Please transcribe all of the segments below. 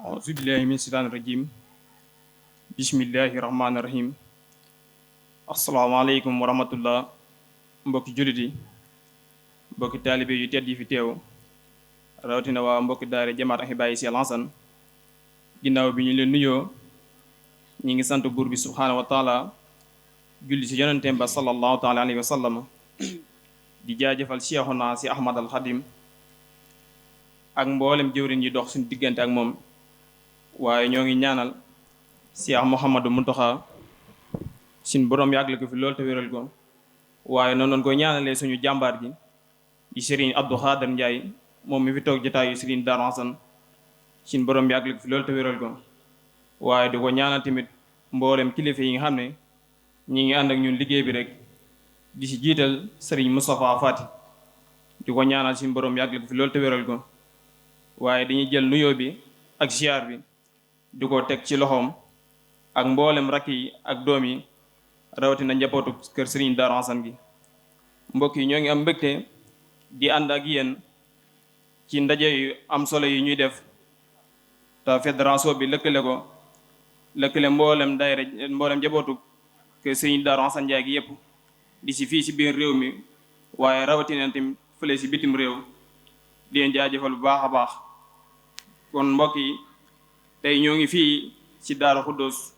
auzu billahi min shaytaani rajim bismillahi rahmaani rahim asalaamaaleykum wa rahmatullah mbokki jullit yi mbokki taalibe yu tedd yi fi teew rawatina waa mbokki daare jamaat Ahibahil Cheikh Al Hassane ginnaaw bi ñu leen nuyoo ñi ngi sant buur bi subhaanahu wa taala julli ci yonenteem ba sallallahu taala alayhi wa sallam di jaajëfal Cheikhuna si Ahmad al Xadim ak mboolem jëwrin yi dox suñu diggante ak moom waaye ñoo ngi ñaanal Cheikh Mouhamadou Mountakha suñ borom yàggal ko fi loolu te wéral ko waaye noonu doon koy ñaanalee suñu jàmbaar ji di Serigne Abdou Khader Ndiaye moom mi fi toog jotaayu Serigne Darou Hassane suñ borom yàggal ko fi loolu te wéral ko waaye di ko ñaanal tamit mboolem kilifa yi nga xam ne ñi ngi ànd ak ñun liggéey bi rek di ci jiital Serigne Moustapha Fati di ko ñaanal suñ borom yàggal ko fi loolu te wéral ko waaye dañuy jël nuyoo bi ak ziar bi di ko teg ci loxoom ak mboolem rakk yi ak doom yi rawatina njabootu kër Serigne Darou Hassane gi mbokk yi ñoo ngi am mbégte di ànd ak yéen ci ndaje yu am solo yi ñuy def te fédération bi lëkkale mboolem daayira mboolem njabootu kër Serigne Darou Hassane Ndiaye gi yëpp di si fii si biir réew mi waaye rawatina tamit fële si bitim réew di leen jaajëfal bu baax a baax kon mbokk yi tey ñoo ngi fii ci Daaru Xuddoos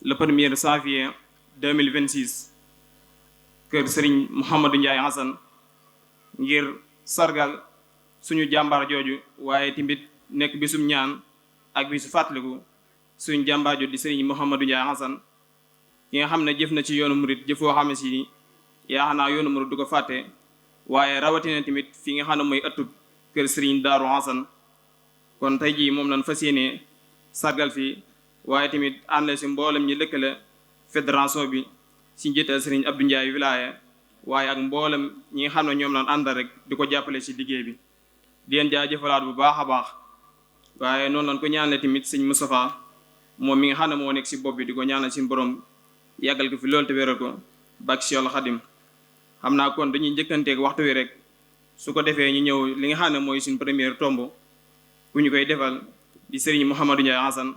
le 1er janvier 2026 kër Serigne Mouhamadou Ndiaye Hassane ngir sargal suñu jàmbaar jooju waaye tamit nekk bisum ñaan ak bisu fàttaliku suñu jàmbaar jooju di Serigne Mouhamadou Ndiaye Hassane ki nga xam ne jëf na ci yoonu murit jëfoo xam ne si yaakaar naa yoonu murit du ko fàtte waaye rawatina tamit fi nga xam ne mooy ëttub kër Serigne Darou Hassane kon tey jii moom lañ fas yéenee sargal fii waaye tamit ànd si mboolem ñi lëkkale fédération bi si njiital Serigne Abdou Ndiaye wilaya waaye ak mboolem ñi nga xam ne ñoom lañ àndal rek di ko jàppale si liggéey bi di leen jaajëfalaat bu baax a baax waaye noonu lañ ko ñaanale tamit sëñ Moustapha moom mi nga xam ne moo nekk si bopp bi di ko ñaanal si borom yàggal ko fi loolu te wéral ko bak si Yàlla Xadim xam naa kon dañuy njëkkanteeg waxtu wi rek su ko defee ñu ñëw li nga xam ne mooy suñ première tomb ku ñu koy defal di Serigne Mouhamadou Ndiaye Hassane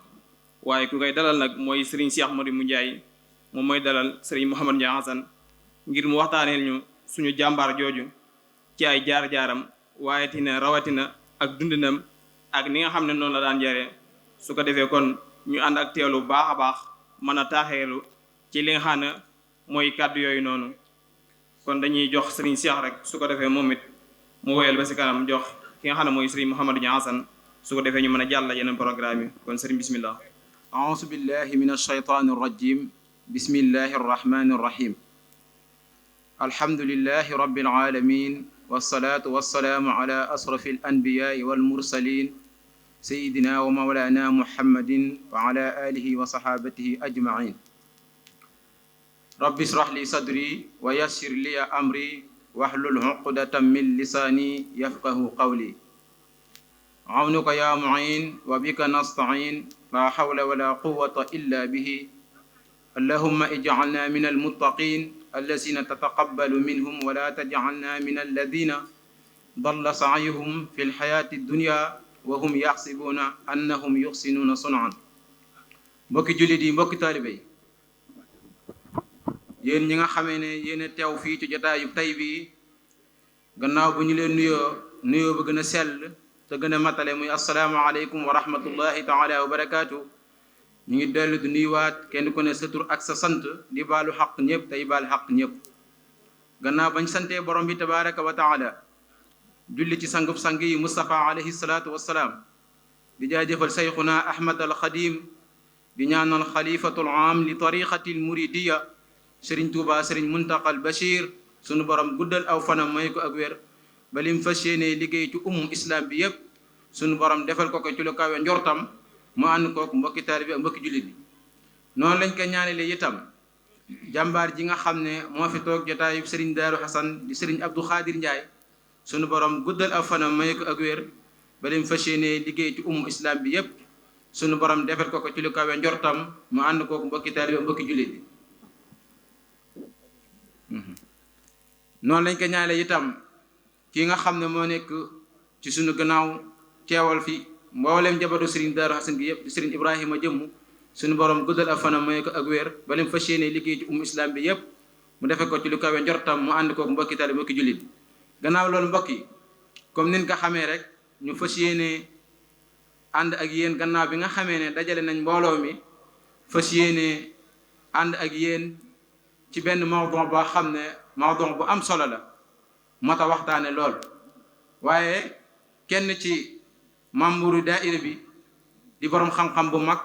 waaye ku koy dalal nag mooy Serigne Cheikh Mari mu Ndiaye moom mooy dalal Serigne Mouhamadou Ndiaye Hassane ngir mu waxtaaneel ñu suñu jàmbaar jooju ci ay jaar-jaaram waaye tina rawatina ak dundinam ak ni nga xam ne noonu la daan jaree su ko defee kon ñu ànd ak teelu bu baax a baax mën a taaxeelu ci li nga xam ne mooy kàddu yooyu noonu kon dañuy jox Serigne Cheikh rek su ko defee moom it mu woyal ba si kanam jox ki nga xam ne mooy Serigne Mouhamadou Ndiaye Hassane su ko defee ñu mën a jàll yeneen programme yi kon Serigne bismillah أعوذ بالله من الشيطان الرجيم بسم الله الرحمن الرحيم الحمد لله رب العالمين والصلاة والسلام على أشرف الأنبياء والمرسلين سيدنا ومولانا محمد وعلى آله وصحابته أجمعين رب اشرح لي صدري ويسر لي أمري واحلل عقدة من لساني يفقه قولي عونك يا معين وبك نستعين لا حول ولا قوة إلا به اللهم اجعلنا من المتقين الذين تتقبل منهم ولا تجعلنا من الذين ضل سعيهم في الحياة الدنيا وهم يحسبون أنهم يحسنون صنعا mbokki jullit yi mbokki taalibe yi yéen ñi nga xamee ne yéen a teew fii ci jotaayu tey bii gannaaw bu ñu leen nuyoo ba gën a sell te gën a matale muy asalaamaaleykum wa rahmatullahi taala wa barakaatu ñu ngi dellu di nuyuwaat kenn ku ne sa tur ak sa sant di baalu xaq ñëpp tey baal xaq ñëpp gannaaw bañ santee borom bi tabaraka wa taala julli ci sangub sang yi Moustapha alayhi salaatu wassalaam di jaajëfal sayxuna Ahmad al Xadim di ñaanal xalifatul am li tariqati al muridiya Sëriñ Tuuba Sëriñ Muntaqa al Bachir sunu borom guddal aw fanam may ko ak wér ba lim fas yéenee liggéey ci islam bi yëpp sunu borom defal ko ci lu kawe njortam mu ànd kook mbokki taalibe bi ak mbokki jullit bi noonu lañ ko ñaanale itam jàmbaar ji nga xam ne moo fi toog jotaayu Serigne Darou Hassane di Serigne Abdou Khadir Ndiaye sunu borom guddal aw fanam may ko ak wér ba lim fas yéenee liggéey ci islam bi yëpp sunu borom defal ko ci lu kawe njortam mu ànd kook mbokki taalibe bi ak mbokki jullit bi noonu lañ ko ñaanale itam ki nga xam ne moo nekk ci sunu gannaaw teewal fi mboolem jabaru Serigne Darou Hassane gi yëpp di Serigne Ibrahima jëmm suñu borom guddal ak fanam may ko ak wér ba lim fas yéene liggéey ci islam bi yëpp mu defe ko ci lu kawe njortam mu ànd ko mbokki tali mbokki jullit. gannaaw loolu mbokk yi comme nin ko xamee rek ñu fas yéene ànd ak yéen gannaaw bi nga xamee ne dajale nañ mbooloo mi fas yéene ànd ak yéen ci benn mawdu boo xam ne mawdu bu am solo la moo tax waxtaane lool. waaye kenn ci membre daayira bi di borom xam-xam bu mag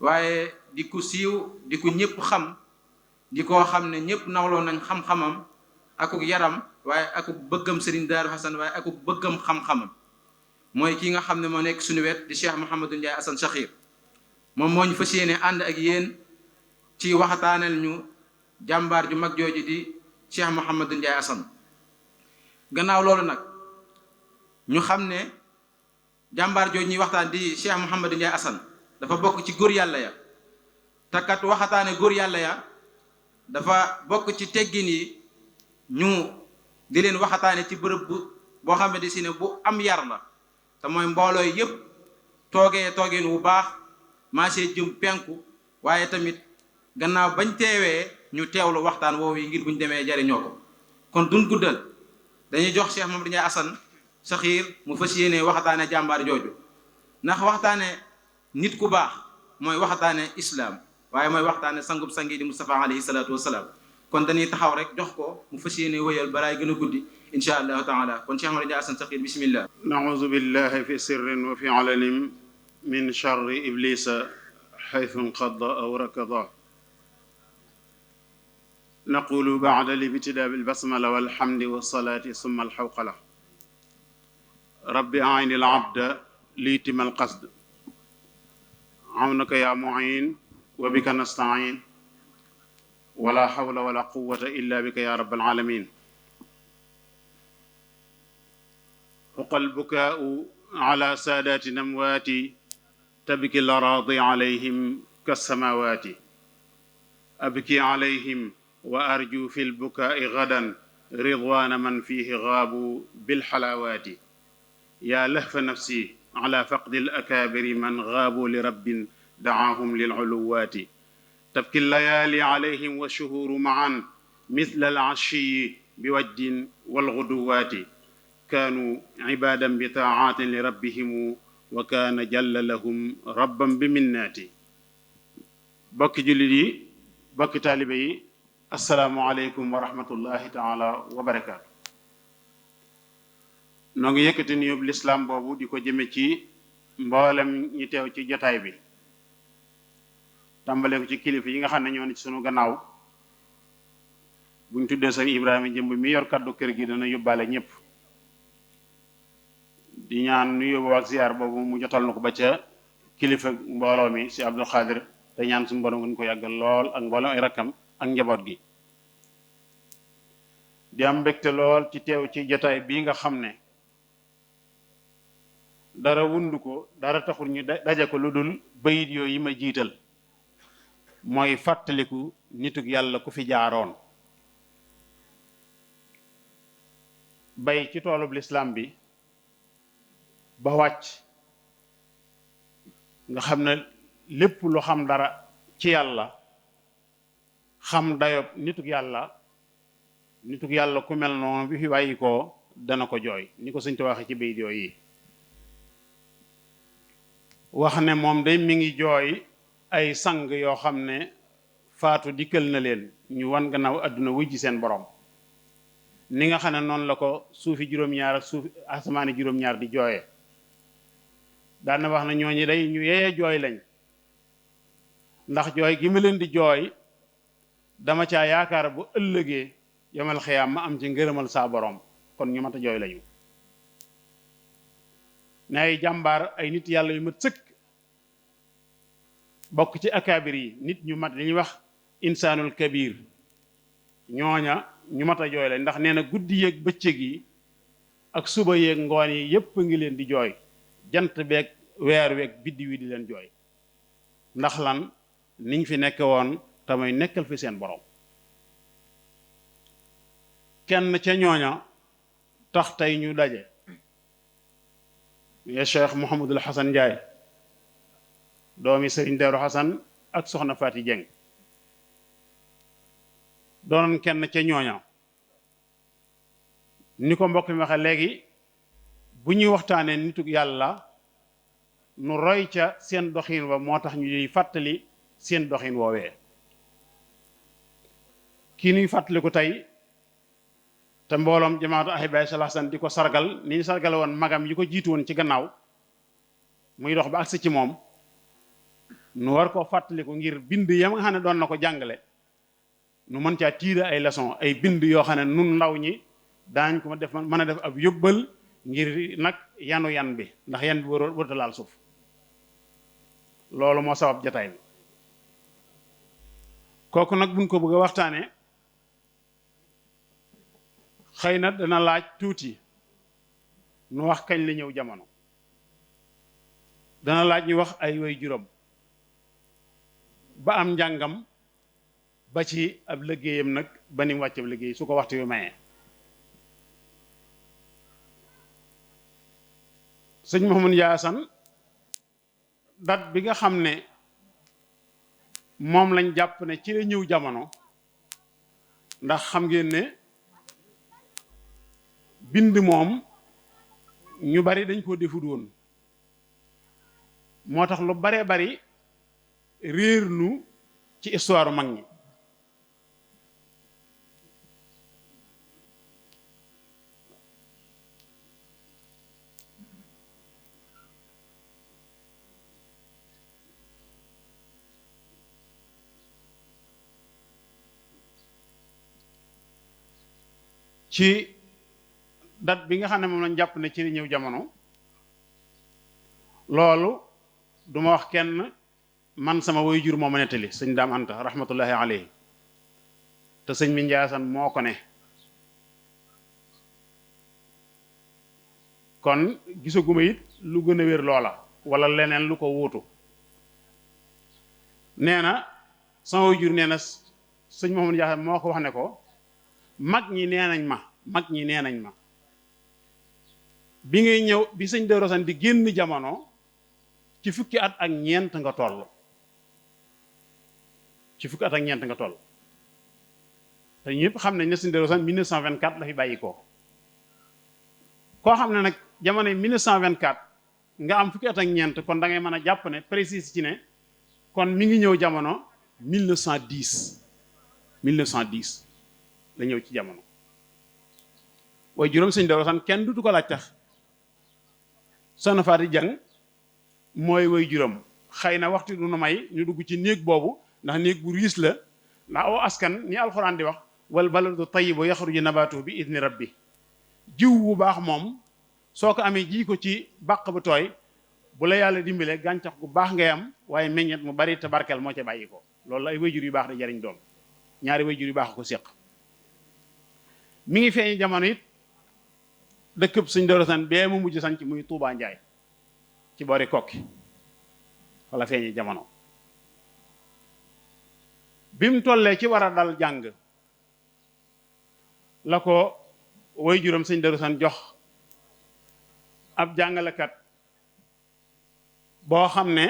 waaye di ku siiw di ku ñëpp xam di koo xam ne ñëpp nawloo nañ xam-xamam akuk yaram waaye akuk bëggam Serigne Darou Hassane waaye akuk bëggam xam-xamam mooy kii nga xam ne moo nekk suñu wet di Cheikh Mouhamadou Ndiaye Assane Sakhir moom moo ñu fas yéene ànd ak yéen ci waxtaanal ñu jàmbaar ju mag jooju di Cheikh Mouhamadou Ndiaye Assane. gannaaw loolu nag ñu xam ne jàmbaar jooju ñuy waxtaan di Cheikh Mouhamadou Ndiaye Assane dafa bokk ci góor yàlla ya takkat waxataane góor yàlla ya dafa bokk ci teggin yi ñu di leen waxataane ci bërëb boo xam ne si ne bu am yar la te mooy mbooloo yépp toogeen wu baax maasee jëm penku waaye tamit gannaaw bañ teewee ñu teewlu waxtaan woowu yi ngir buñ demee jariñoo ko. kon duñ guddal dañuy jox Cheikh Mouhamadou Ndiaye Assane Sakhir mu fas yéene waxtaane jàmbaar jooju ndax waxtaane nit ku baax mooy waxtaane islam waaye mooy waxtaane sangub sangi di Mustafa alayhi salaatu wasalaam. kon dañuy taxaw rek jox ko mu fas yéene wëyal balaay gën a guddi insha allahu taala. kon Cheikh Mouhamadou Ndiaye Assane Sakhir bismillah. nauzu billahi fi sirrin wa fi alanin min charri iblisa xaytu nqadda aw rakada. naqulu bacda libtidaa bilbasmala walhamdi wasalaati summa alxawqala. rabbi ayni alabda liitima alqasd. awnaka ya muin wa bika nastain wala hawla wala quwwata illa bika ya rabbal alamin. huqa albukaau ala saadaati namwaati tabki alaraadi alayhim kassamaawaati. abki alayhim wa arju fi lbukaai gadan ridwaana man fiihi gaabu bilxalaawaati. yaa lahfa nafsi ala faqdi alakaabiri man gaabu li rabbin dacaahum lilculuwaati. tabki allayaali alayhim washuhuuru macan misla alcashiyi biwajdin walguduwaati. kaanuu cibaadan bitaacatin li rabbihimu wa kaana jalla lahum rabban bi minnaati. bokki jullit yi bokki taalibe yi assalaamu aleykum wa rahmatullahi taala wa barakaatu. noo ngi yëkkati nuyób lislaam boobu di ko jëme ci mboolem ñi teew ci jotaay bi tàmbale ko ci kilifa yi nga xam ne ñoo ne ci sunu gannaaw. buñ tuddee sëñ Ibrahima jëmb mi yor kaddu kër gi dana yóbbaale ñëpp. di ñaan nuyoo ak ziar boobu mu jotal na ko ba ca kilifa mbooloo mi si Abdul Xaadir te ñaan suñu borom gën ko yàggal lool ak mboolem ay rakkam ak njaboot gi. di am mbégte lool ci teew ci jotaay bii nga xam ne dara wundu ko dara taxul ñu daje ko lu dul bayit yooyu yi ma jiital mooy fàttaliku nituk yàlla ku fi jaaroon bay ci toolub lislaam bi ba wàcc nga xam ne lépp lu xam dara ci yàlla xam dayob nituk yàlla ku mel noonu bi fi bàyyi ko dana ko jooy ni ko Sëñ Tuubaa waxe ci bayit yooyu wax ne moom day mi ngi jooy ay sang yoo xam ne faatu dikkal na leen ñu wan gannaaw àdduna wujji seen borom ni nga xam ne noonu la ko suufi juróom-ñaar ak suufi asamaani juróom-ñaar di jooye daana wax na ñooñu day ñu yeye jooy lañ ndax jooy gi ma leen di jooy dama caa yaakaar bu ëllëgee yomal xiyaam ma am ci ngërëmal saa borom kon ñu mat a jooy lañu ne ay jàmbaar ay nit yàlla yu mat sëkk bokk ci akaabir yi nit ñu mat li ñuy wax insaanul kabir ñooña ñu mat a jooy lañ ndax nee na guddi yeeg bëccëg yi ak suba yeeg ngoon yi yépp ngi leen di jooy jant beeg weer weeg biddi wi di leen jooy ndax lan niñ fi nekk woon te mooy nekkal fi seen borom kenn ca ñooña tax tey ñu daje ya Cheikh Mouhamadul Hasan Ndiaye doomi Sëriñ Daaru Hasan ak soxna Faati Jeng doonoon kenn ca ñooña ni ko mbokk mi waxe léegi bu ñuy waxtaanee nituk yàlla nu roy ca seen doxin wa moo tax ñuy fàttali seen doxin woowee kii nuy fàttali ko tey te mbooloom jamaatu Ahibahil Hasan di ko sargal ni ñu sargal woon magam yi ko jiitu woon ci gannaaw muy dox ba agsi ci moom nu war koo fàttaliku ngir bind yam nga xam ne doon na ko jàngale nu mën caa tiire ay leçon ay bind yoo xam ne nun ndaw ñi daañ ko def mën a def ab yóbbal ngir nag yanu yan bi ndax yan bi warut a laal suuf loolu moo sabab jataay bi kooku nag buñ ko bëgg a waxtaane xëy na dana laaj tuuti nu wax kañ la ñëw jamono dana laaj ñu wax ay way juróom ba am njàngam ba ci ab liggéeyam nag ba ni mu wàcc ab liggéey su ko waxtu wi mayee sëñ Mouhamadou Yaasan date bi nga xam ne moom lañ jàpp ne ci la ñëw jamono ndax xam ngeen ne bind moom ñu bari dañ koo defut woon moo tax lu baree bari réer nu ci histoire mag ñi ci date bi nga xam ne moom lañ jàpp ne ci li ñëw jamono loolu duma wax kenn man sama waajur moo ma nettali sëñ Daam Anta rahmatullahi alayhi te sëñ mi Njaasan moo ko ne kon gisaguma it lu gën a wér loola wala leneen lu ko wuutu nee na sama waajur nee na sëñ Mouhamadou Njaasan moo ko wax ne ko mag ñi nee nañ ma bi ngay ñëw bi sëñ Daaru Hasan di génn jamono ci fukki at ak ñeent nga toll te ñëpp xam nañ ne sëñ Daaru Hasan 1924 la fi bàyyi koo xam ne nag jamono 1924 nga am fukki at ak ñeent kon da ngay mën a jàpp ne précis ci ne kon mi ngi ñëw jamono 1910 la ñëw ci jamono waaye juróom sëñ Daaru Hasan kenn dutu ko laaj tax soxna Faati Jang mooy way juróom xëy na waxtu du nu may ñu dugg ci néeg boobu ndax néeg bu riis la ndax aw askan ni alxuraan di wax wal baladu tayyibu yaxruju nabaatuhu bi idni rabbi jiw bu baax moom soo ko amee ji ko ci bàq bu tooy bu la yàlla dimbale gàncax gu baax ngay am waaye meññet mu bari te barkeel moo ca bàyyi ko loolu ay wayjur yu baax da jariñ doom ñaari wayjur yu baax ko séq mi ngi feeñi jamono it dëkkëb sëñ Daaru Hasan bee mu mujj sanc muy Tuubaa Njaay ci boori kokki wala feeñi jamono bi mu tollee ci war a dal jàng la ko way juróom sëñ Daaru Hasan jox ab jàngalekat boo xam ne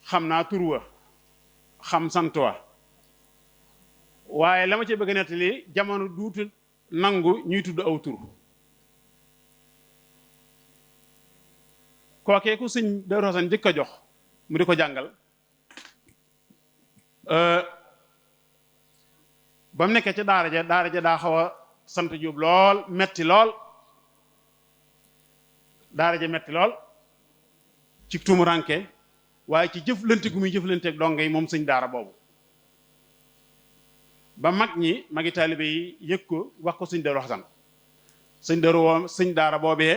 xam naa tur wa xam sant wa waaye la ma ci bëgg a nettali jamono duutu nangu ñuy tudd aw tur kookee ku sëñ Daaru Hasan jëkk a jox mu di ko jàngal ba mu nekkee ca daara ja daa xaw a sant Jóob lool metti lool daara ja metti lool ci tumuranke waaye ci jëflante gu muy jëflante ak donga yi moom sëñ daara boobu ba magi taalibe yi yëg ko wax ko sëñ Daaru Hasan sëñ daara boobee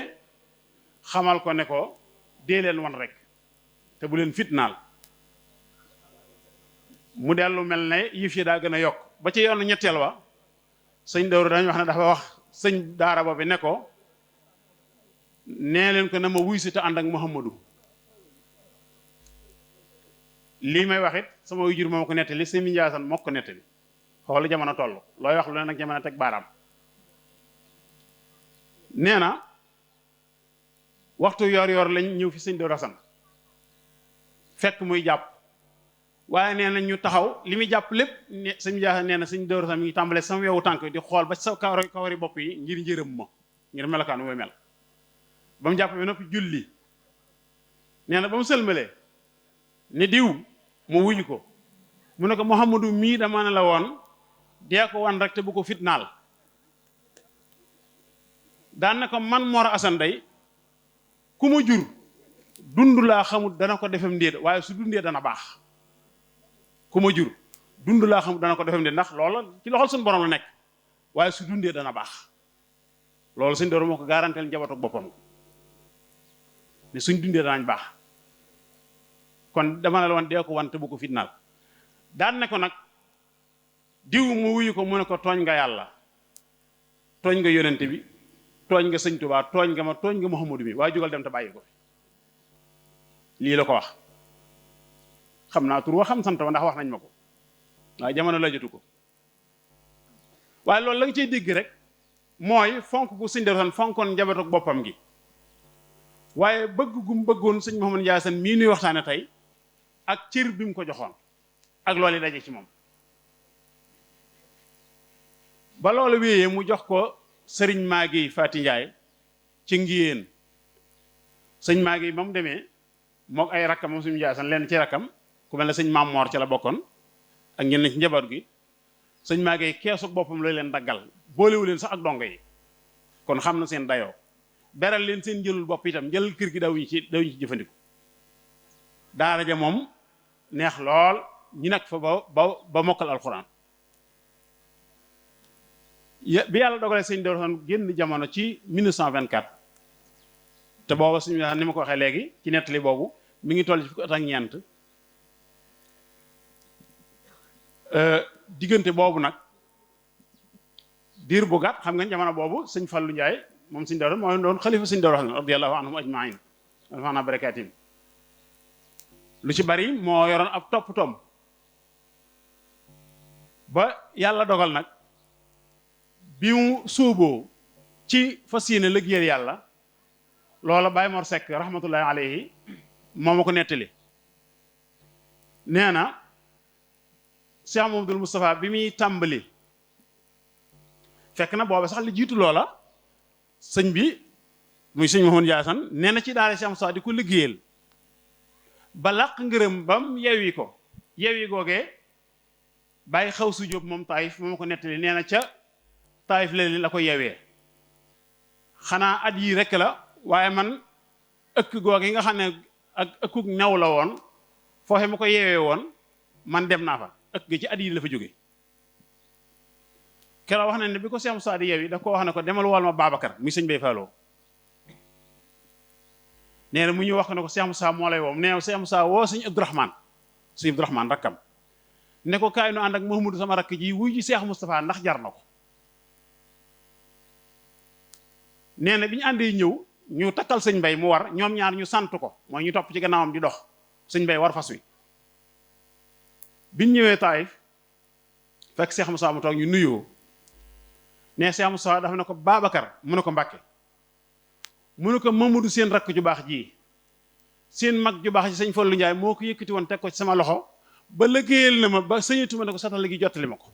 xamal ko ne ko dee leen wan rek te bu leen fitnaal mu dellu mel ne yëf yi daa gën a yokk ba ci yoonu ñetteel wa sëñ Daaru dañu wax ne dafa wax sëñ daara boobi ne ko nee leen ko na ma wuy si te ànd ak Muhammadu lii may wax it sama wujur moo ko nettali sëñ mi Njaasan moo ko nettali xoolu jamono toll looy wax lu ne nag jamono teg baaraam nee na waxtu yor lañ ñëw fi sëñ Daaru Asan fekk muy jàpp waaye nee na ñu taxaw li muy jàpp lépp ne sëñ Ndiaye nee na sëñ Daaru Asan mi ngi tàmbalee sama yowu tànk di xool ba sa kawari bopp yi ngir njërëm ma ngir melokaan mooy mel ba mu jàpp bi noppi julli nee na ba mu sëlmalee ne diw mu wuyu ko mu ne ko Mouhamadou mii dama ne la woon dee ko wan rek te bu ko fitnaal daan na ko man Mor Assane day ku ma jur dund laa xamul dana ko defem ndéet waaye su dundee dana baax ku ma jur dund laa xamul dana ko defem ndéet ndax loola ci loxol suñu borom la nekk waaye su dundee dana baax loolu suñ doon moo ko garanteel njabootu boppam ne suñ dundee danañ baax kon dama ne la woon dee ko wan te bu ko fitnaal daan ne ko nag diw mu wuyu ko mu ne ko tooñ nga yàlla tooñ nga yonente bi tooñ nga sëñ Tuubaa tooñ nga ma tooñ nga Muhammadu mi waaye jógal dem te bàyyi ko fi lii la ko wax xam naa tur wa xam sant wa ndax wax nañ ma ko waaye jamono la jotu ko waaye loolu la nga cay dégg rek mooy fonk gu sëñ Daaru Asan fonkoon njabootu boppam gi waaye bëgg gum bëggoon sëñ Mouhamadou Ndiaye Assane mii nuy waxtaane tey ak cër bi mu ko joxoon ak loolu yi daje ci moom ba loolu wéyee mu jox ko sëriñ Maagi Faati Njaay ci Ngiyeen sëñ Maagi ba mu demee mook ay rakkam moom suñu Ndiaye Assane lenn ci rakkam ku mel ne sëñ Maam Moor ci la bokkoon ak ñenn ci njaboot gi sëñ Maagi keesu boppam lay leen daggal boolewu leen sax ak dongo yi kon xam na seen dayoo beral leen seen njëlul bopp itam njëlal kër gi dawuñu ci jëfandiku daara ja moom neex lool ñi nag fa ba mokkal alxuraan bi yàlla dogalee sëñ Daaru Asan génn jamono ci 1924 te booba suñu ni ma ko waxee léegi ci nettali boobu mi ngi toll ci fukki at ak ñeent diggante boobu nag diir bu gàtt xam nga jamono boobu sëñ Fallu Njaay moom sëñ Daaru mooy doon xalifa sëñ Daaru Asan radiyallahu anhum ajmain alfana barakatim lu ci bari moo yoroon ab toppatoom ba yàlla dogal nag bi mu suuboo ci fas yéene liggéeyal yàlla loola Baye Mor Seck rahmatullahi alayhi moo ma ko nettali nee na Cheikh Mamadou Moustapha bi muy tàmbali fekk na booba sax li jiitu loola sëñ bi muy sëñ Mouhamadou Ndiaye Assane nee na ci daara Cheikh Moustapha di ko liggéeyal ba làq ngërëm bam yewi ko yewi googee bàyyi xaw su jóob moom Taayif moo ma ko nettali nee na ca Taayif la ko yewee xanaa at yii rekk la waaye man ëkk googe nga xam ne ak ëkkuk ñaw la woon foofe ma ko yewee woon man dem naa fa ëkk gi ci at yii la fa jóge keroog wax na ne bi ko Cheikh Moussa di yewi daf ko wax ne ko demal wool ma Babacar muy sëñ Bay Falloo nee na mu ñu wax ne ko Cheikh Moussa moo lay woo nee na Cheikh Moussa woo sëñ Abdourahmane rakkam ne ko kaay nu ànd ak Mouhamadou sama rakk ji wuy ji Cheikh Moustapha ndax jar na ko nee na bi ñu àndee ñëw ñu takkal sëñ Bay mu war ñoom ñaar ñu sant ko mooy ñu topp ci gannaawam di dox sëñ Bay war fas wi biñ ñëwee Taayif fekk Cheikh Moussa mu toog ñu nuyoo ne Cheikh Moussa dafa ne ko Babacar mu ne ko Mbàkke mu ne ko Mamadou seen rakk ju baax ji seen mag ju baax ji sëñ Fallu Njaay moo ko yëkkati woon teg ko ci sama loxo ba liggéeyal na ma ba sëñatuma ne ko satal gi jottali ma ko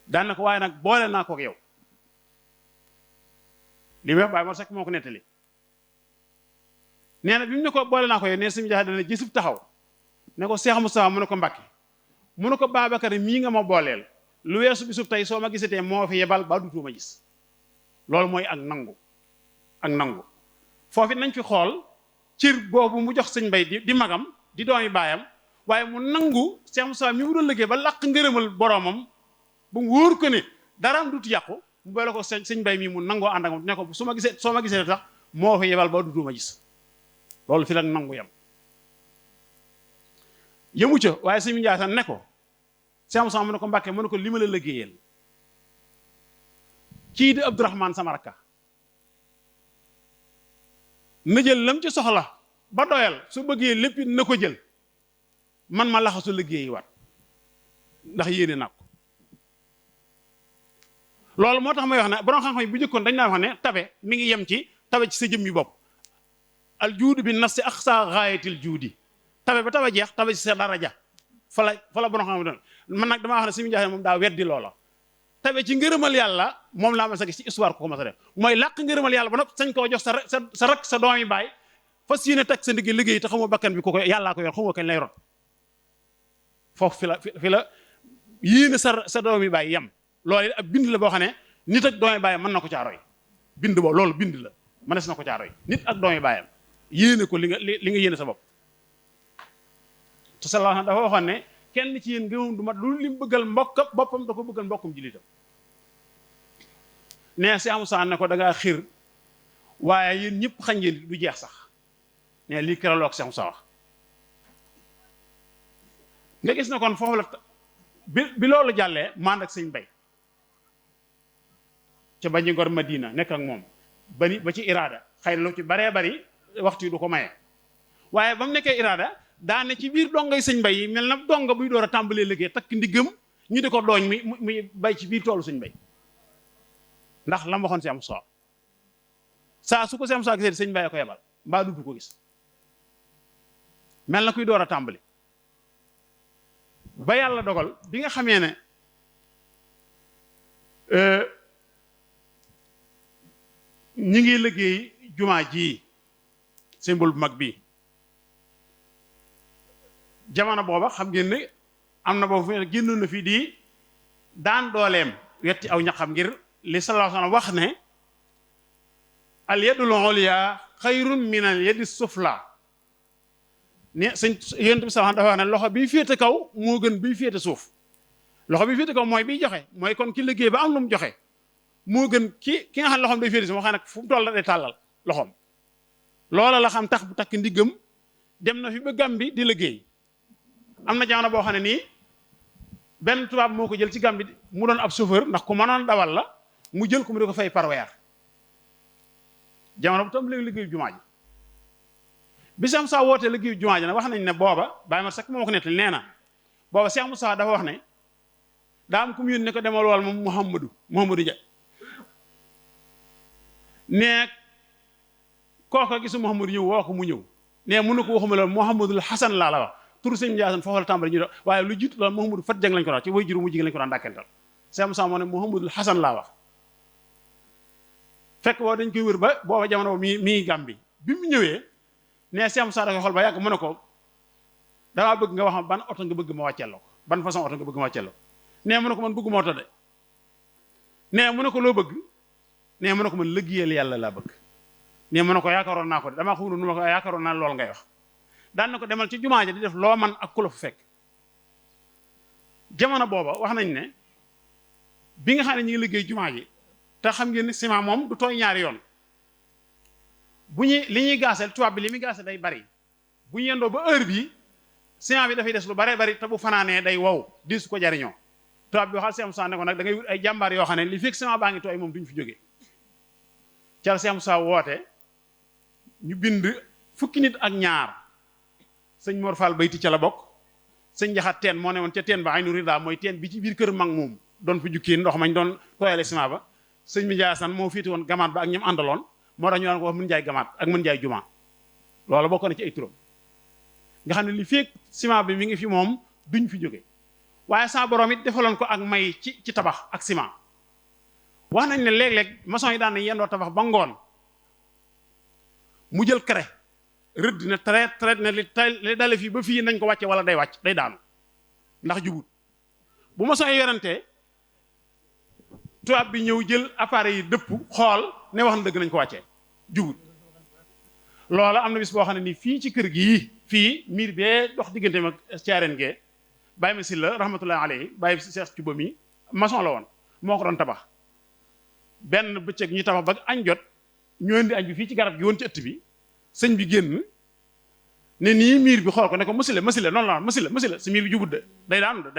daan na ko waaye nag boole naa ko ak yow li may wax Baye Mor Seck moo ko nettali nee na bi mu ne ko boole naa ko yow nee sëñ Jaxate dana jësub taxaw ne ko Cheikh Moustapha mu ne ko Mbàkke mu ne ko Babacar mii nga ma booleel lu weesu bisub tey soo ma gisatee moo fi yebal ba dutuuma gis loolu mooy ak nangu foofu nañ fi xool cër boobu mu jox sëñ Bay di magam di doomi baayam waaye mu nangu Cheikh Moussa mi mu doon liggéey ba làq ngërëmal boromam bu mu wóor ko ne dara am dutu yàqu mu boole ko sëñ Bay mii mu nangoo ànd ak moom ne ko soo ma gisee tax moo fi yebal ba dutuuma gis loolu fi la nangu yam yëmu ca waaye sëñ Ndiaye Assane ne ko Cheikh Moussa mu ne ko Mbàkke mu ne ko li ma la liggéeyal kii di Abdourahmane sama rakka na jël lam ci soxla ba doyal su bëggee lépp na ko jël man ma laxasu liggéeyi waat ndax yéene naa ko loolu moo tax may wax ne borom xam-xam yi bu njëkkoon dañ naa wax ne tabe mi ngi yem ci tabe ci sa jëmmi bopp al juudu bi nafsi aqsa gaayatil juudi tabe ba tabe jeex tabe ci sa daraja fa la borom xam-xam doon man nag damaa wax ne Sëriñ Jaxate moom daa weddi loola tabe ci ngërëmal yàlla moom laa ma sa gis ci histoire ko ma sa def mooy làq ngërëmal yàlla ba nag sañ koo jox sa rak sa doom yi baay fas yéene teg sa ndigg liggéey te xamoo bakkan bi ko yàllaa ko yor xamoo kañ lay rot foofu fi la yéene sa doom yi baay yem loolu ab bind la boo xam ne nit ak doom yi baayam mën na ko caaroy bind boobu loolu bind la mënees na ko caaroy nit ak doom yi baayam yéene ko li nga yéene sa bopp te sallallahu alayhi dafa waxoon ne kenn ci yéen ngëmam du mat lu lim bëggal mbokk boppam da ko bëggal mbokkum jullitam nee si am saan ne ko da ngaa xir waaye yéen ñëpp xañ ngeen du jeex sax nee lii këraloog si am sa wax nga gis na kon foofu la bi loolu jàllee mand ak sëñ bay ca bañi ngor Madina nekk ak moom ba ci iraada xëy na lu ci baree bari waxtu yi du ko maye waaye ba mu nekkee iraada daane ci biir dongay sëñ bay yi mel na donga buy door a tàmbalee liggéey takk ndiggam ñu di ko dooñ muy bay ci biir toolu sëñ bay ndax la ma waxoon si am soo saa su ko si am soo gisee sëñ bay ko yebal mbaa du ko gis mel na kuy door a tàmbali ba yàlla dogal bi nga xamee ne ñi ngi liggéey jumaa ji symbole bu mag bii jamono booba xam ngeen ne am na boobu fi génnoon na fii di daan dooleem wetti aw ñaxam ngir li sallallahu alayhi wa sallam wax ne al yadul ulya xayrun min al yadi sufla ne sëñ yonent bi sallallahu dafa wax ne loxo bi féete kaw moo gën bi féete suuf loxo bi féete kaw mooy biy joxe mooy kon ki liggéey ba am lu mu joxe moo gën ki nga xam ne loxoom day féete suuf moo xam ne fu mu toll day tàllal loxoom loola la xam tax bu takk ndiggam dem na fi ba Gàmbi di liggéey am na jamono boo xam ne nii benn tubaab moo ko jël ci Gàmbi mu doon ab chauffeur ndax ku mënoon dawal la mu jël ko mu di ko fay par weer jamono bu tam léegi liggéeyu jumaa ji bisam saa wootee liggéeyu jumaa ji nag wax nañ ne booba bàyyi ma sax moo ko nettali nee na booba Cheikh Moussa dafa wax ne daa am ku mu yónni ne ko demal wal moom Mouhamadou Dia ne kooka gisu Mouhamadou ñëw woo ko mu ñëw ne mënu ko waxuma loolu Mouhamadul Hasan laa la wax turu sëñ Ndiassane foofu la tàmbali ñu doon waaye lu jiitu loolu Mouhamadou Fat Jeng lañ ko daan ci way juru mu jigéen lañ ko daan dàkkental Cheikh Moussa moo ne Mouhamadul Hasan laa wax fekk boo dañ koy wër ba booba jamono mii Gàmbi bi mu ñëwee ne Cheikh Moussa da koy xool ba yàgg mu ne ko damaa bëgg nga wax ma ban oto nga bëgg ma wàcceel la ko ban façon oto nga bëgg ma wàcceel la ko nee mu ne ko man bëgguma oto de nee mu ne ko loo bëgg nee mu ne ko man liggéeyal yàlla laa bëgg nee mu ne ko yaakaaroon naa ko de damaa xamul nu ma ko yaakaaroon naa lool ngay wax daan na ko demal ci jumaa ja di def loo man ak ku la fu fekk jamono booba wax nañ ne bi nga xam ne ñu ngi liggéey jumaa ji te xam ngeen ni ciment moom du tooy ñaari yoon bu ñuy li ñuy gaaseel tubaab bi li muy gaaseel day bari bu ñu yendoo ba heure bii ciment bi dafay des lu baree bari te bu fanaanee day wow di su ko jariñoo tubaab bi waxal Cheikh Moussa ne ko nag da ngay wut ay jàmbaar yoo xam ne li fekk ciment baa ngi tooy moom duñ fi jógee ca Cheikh Moussa woote ñu bind fukki nit ak ñaar sëñ Mor Fall bayti ca la bokk sëñ Jaxat teen moo ne woon ca teen ba ay nu rida mooy teen bi ci biir kër mag moom doon fa jukkee ndox mañ doon tooyale ciment ba sëñ mi Jaasan moo féete woon gamaat ba ak ñoom àndaloon moo tax ñu daan ko wax mën jaay gamaat ak mën jaay juma loolu bokk na ci ay turam nga xam ne li fekk ciment bi mi ngi fi moom duñ fi jóge waaye sa borom it defaloon ko ak may ci tabax ak ciment wax nañ ne léeg-léeg maçon yi daan nañ yendoo tabax ba ngoon mu jël craie rëdd ne traite ne li dale fii ba fii nañ ko wàcce wala day wàcc day daanu ndax jubut bu maçon yi werantee tubaab bi ñëw jël appareil yi dëpp xool ne wax na dëgg nañ ko wàccee jubut loola am na bis boo xam ne nii fii ci kër gii fii miir bee dox diggante mag caareen gee bàyyi ma si la rahmatullahi alayhi bàyyi seex cuba mi maçon la woon moo ko doon tabax benn bëccëg ñu tabax ba añ jot ñu indi añ bi fii ci garab gi woon ci ëtt bi sëñ bi génn ne nii miir bi xool ko ne ko masila noonu la masila si miir bi jubut de day daanu de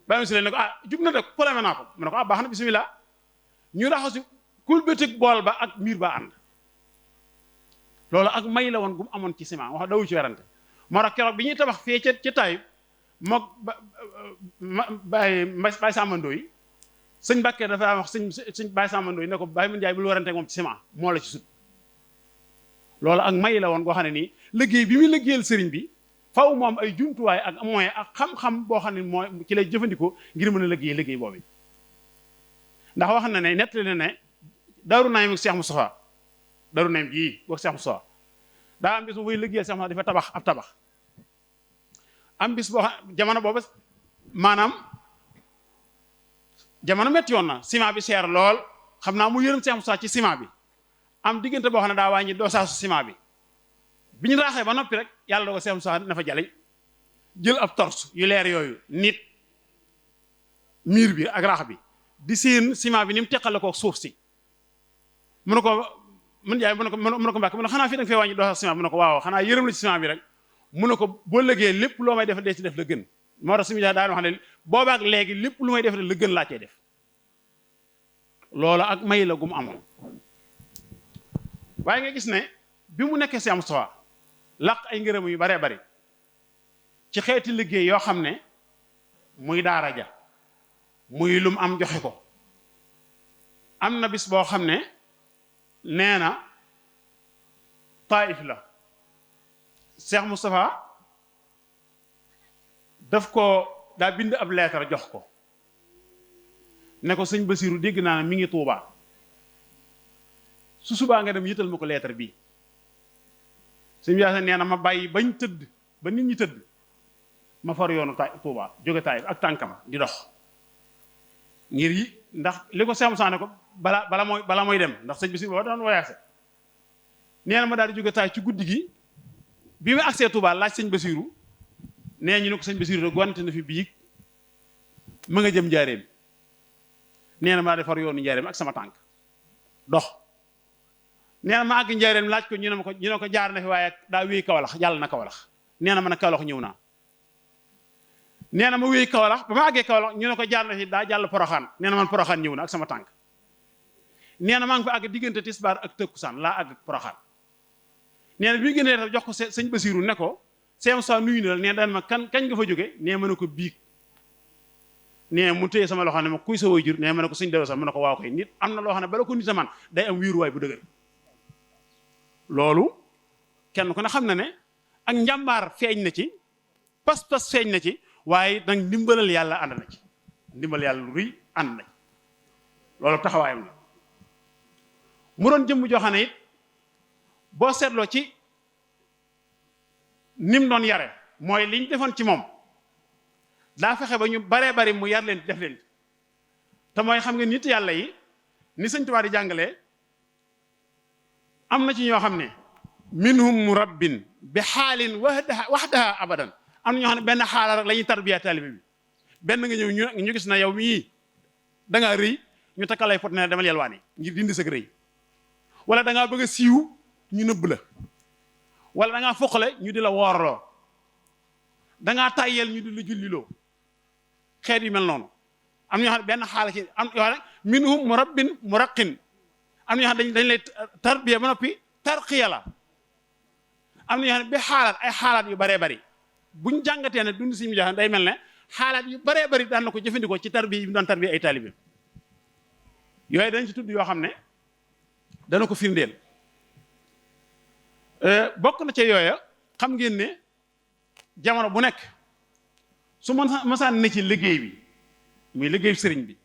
bàyyi ma si la ne ko jub na de problème naa ko mu ne ko baax na bismillah ñu raxasu kul bëtëg bool ba ak miir ba ànd loolu ak may la woon gu mu amoon ci ciment wax dawu ci werante moo tax keroog bi ñuy tabax fee ca Taïb mook Baye Samandoo yi sëñ Mbàkke dafa wax sëñ Baye Samba Ndoye ne ko Baye Mandiaye bul warante moom ci ciment moo la ci sut loolu ak may la woon goo xam ne nii liggéey bi muy liggéeyal sëriñ bi faw mu am ay jumtuwaay ak moyen ak xam-xam boo xam ne mooy ci lay jëfandikoo ngir mën a liggéey boobu ndax wax na ne nettali na ne Daaru Naim ak Cheikh Moustapha Daaru Naim gii wax Cheikh Moustapha daa am bis mu fay liggéeyal Cheikh Moustapha dafa tabax ab tabax am bis boo xam jamono boobu maanaam jamono métti yoon na ciment bi seer lool xam naa mu yërëm Cheikh Moustapha ci ciment bi am diggante boo xam ne daa wàññi dosage ciment bi ñu raaxee ba noppi rek yàlla doo ko Cheikh Moustapha na fa jaleñ jël ab torse yu leer yooyu nit miir bi ak raax bi di seen ciment bi ni mu teqale ko suuf si mu ne ko mën jaay mu ne ko Mbàkke mu ne xanaa fii da nga fee wàññi dosage ciment mu ne ko waaw xanaa yërëm la ci ciment bi rek mu ne ko boo lëgee lépp loo may def dee ci def la gën moo tax suñu daan wax ne boobaak léegi lépp lu may def la gën laa cee def loolu ak may la gum amoon waaye nga gis ne bi mu nekkee Cheikh Moustapha laq ay ngërëm yu baree bari ci xeeti liggéey yoo xam ne muy daara ja muy lum am joxe ko am na bis boo xam ne nee na Taïf la Cheikh Moustapha daf ko daa bind ab leetar jox ko ne ko sëñ Basiru dégg naa ne mi ngi Tuubaa su subaa nga dem yëtal ma ko leetar bii sëñ bi nee na ma bàyyi bañ tëdd ba nit ñi tëdd ma far yoonu Tuubaa jóge Taïf ak tànkam di dox ngir yi ndax li ko Cheikh Moustapha ne ko bala mooy dem ndax sëñ Basiru booba doon voyagé nee na ma daal di jóge Taïf ci guddi gi bi mu agsee Tuubaa laaj sëñ Basiru nee ñu ne ko sëñ Basiru de gonte na fi biig ma nga jëm njaareem nee na maa defar yoonu njaareem ak sama tànk dox nee na ma àgg njaareem laaj ko ñu ne ko jaar na fi waaye daa wéy Kawlax jàll na Kawlax nee na ma ne Kawlax ñëw naa nee na ma wéy Kawlax ba ma àggee Kawlax ñu ne ko jaar na fi daa jàll Poroxaan nee na man Poroxaan ñëw na ak sama tànk nee na maa ngi fa àgg diggante tisbaar ak tëkkusaan laa àgg Poroxaan nee na bi mu génnee jox ko sëñ Basiru ne ko Cheikh Moustapha nuyu na la nee daan ma kañ nga fa jóge nee ma ne ko biig nee mu téye sama loxo ne ma kuy sa waajur nee ma ne ko sëñ Daw sax mu ne ko waaw koy nit am na loo xam ne bala ko nit a man day am wiiruwaay bu dëgër loolu kenn ku ne xam na ne ak njàmbaar feeñ na ci pas-pas feeñ na ci waaye nag ndimbalal yàlla ànd na ci ndimbal yàlla lu rëy ànd na ci loolu taxawaayam la mu doon jëmm joo xam ne it boo seetloo ci nim doon yare mooy li ñu defoon ci moom daa fexe ba ñu baree bari mu yar leen def leen te mooy xam nga nit yàlla yi ni sëñ Tuubaa di jàngalee am na ci ñoo xam ne minhum murabbin bi xaalin waxdaha abadan am na ñoo xam ne benn xaala rek la ñuy tarbiya taalibe bi benn nga ñëw ñu gis na yow mii da ngaa rëy ñu takkalay pot ne demal yelwaani ngir dindi sa rëy wala da ngaa bëgg a siiw ñu nëbb la wala da ngaa foqale ñu di la woorloo da ngaa tàyyeel ñu di la julliloo xeet yu mel noonu am na ñoo xam ne benn xaala ci am yoo xam ne minhum murabbin muraqin am na ñoo xam ne dañ lay tarbiya ba noppi tarqiya la am na ñoo xam ne bi xaalaat ay xaalaat yu baree bari buñ jàngatee ne dund si mu joxe day mel ne xaalaat yu baree bari daan na ko jëfandikoo ci tarbiya yi mu doon tarbiya ay taalibe yooyu dañ ci tudd yoo xam ne dana ko firndeel bokk na ca yooya xam ngeen ne jamono bu nekk su masaan ne ci liggéey bi muy liggéey sëriñ bi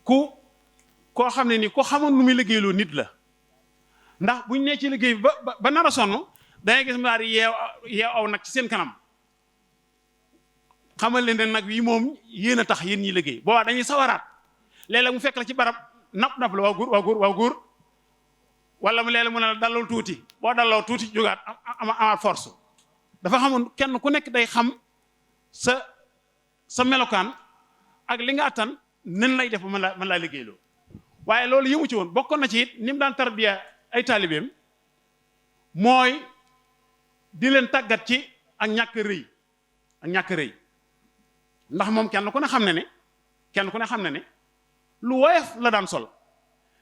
koo xam ne ni ko xamoon nu muy liggéeyloo nit la ndax buñ nee ci liggéey bi ba nar a sonn dangay gis mu daal di yeew aw nag ci seen kanam xamal leen ne nag yi moom yéen a tax yéen ñi liggéey boobaa dañuy sawaraat léeg-léeg mu fekk la ci barab napp la waaw góor wala mu léeg-léeg mu ne la dallal tuuti boo dalloo tuuti jógaat amaat force dafa xamoon kenn ku nekk day xam sa melokaan ak li nga attan nen lay def ba mën laa liggéeyloo waaye loolu yëmu ci woon bokkoon na ci it ni mu daan tarbiya ay taalibeem mooy di leen tàggat ci ak ñàkk rëy ndax moom kenn ku ne xam ne ne lu woyof la daan sol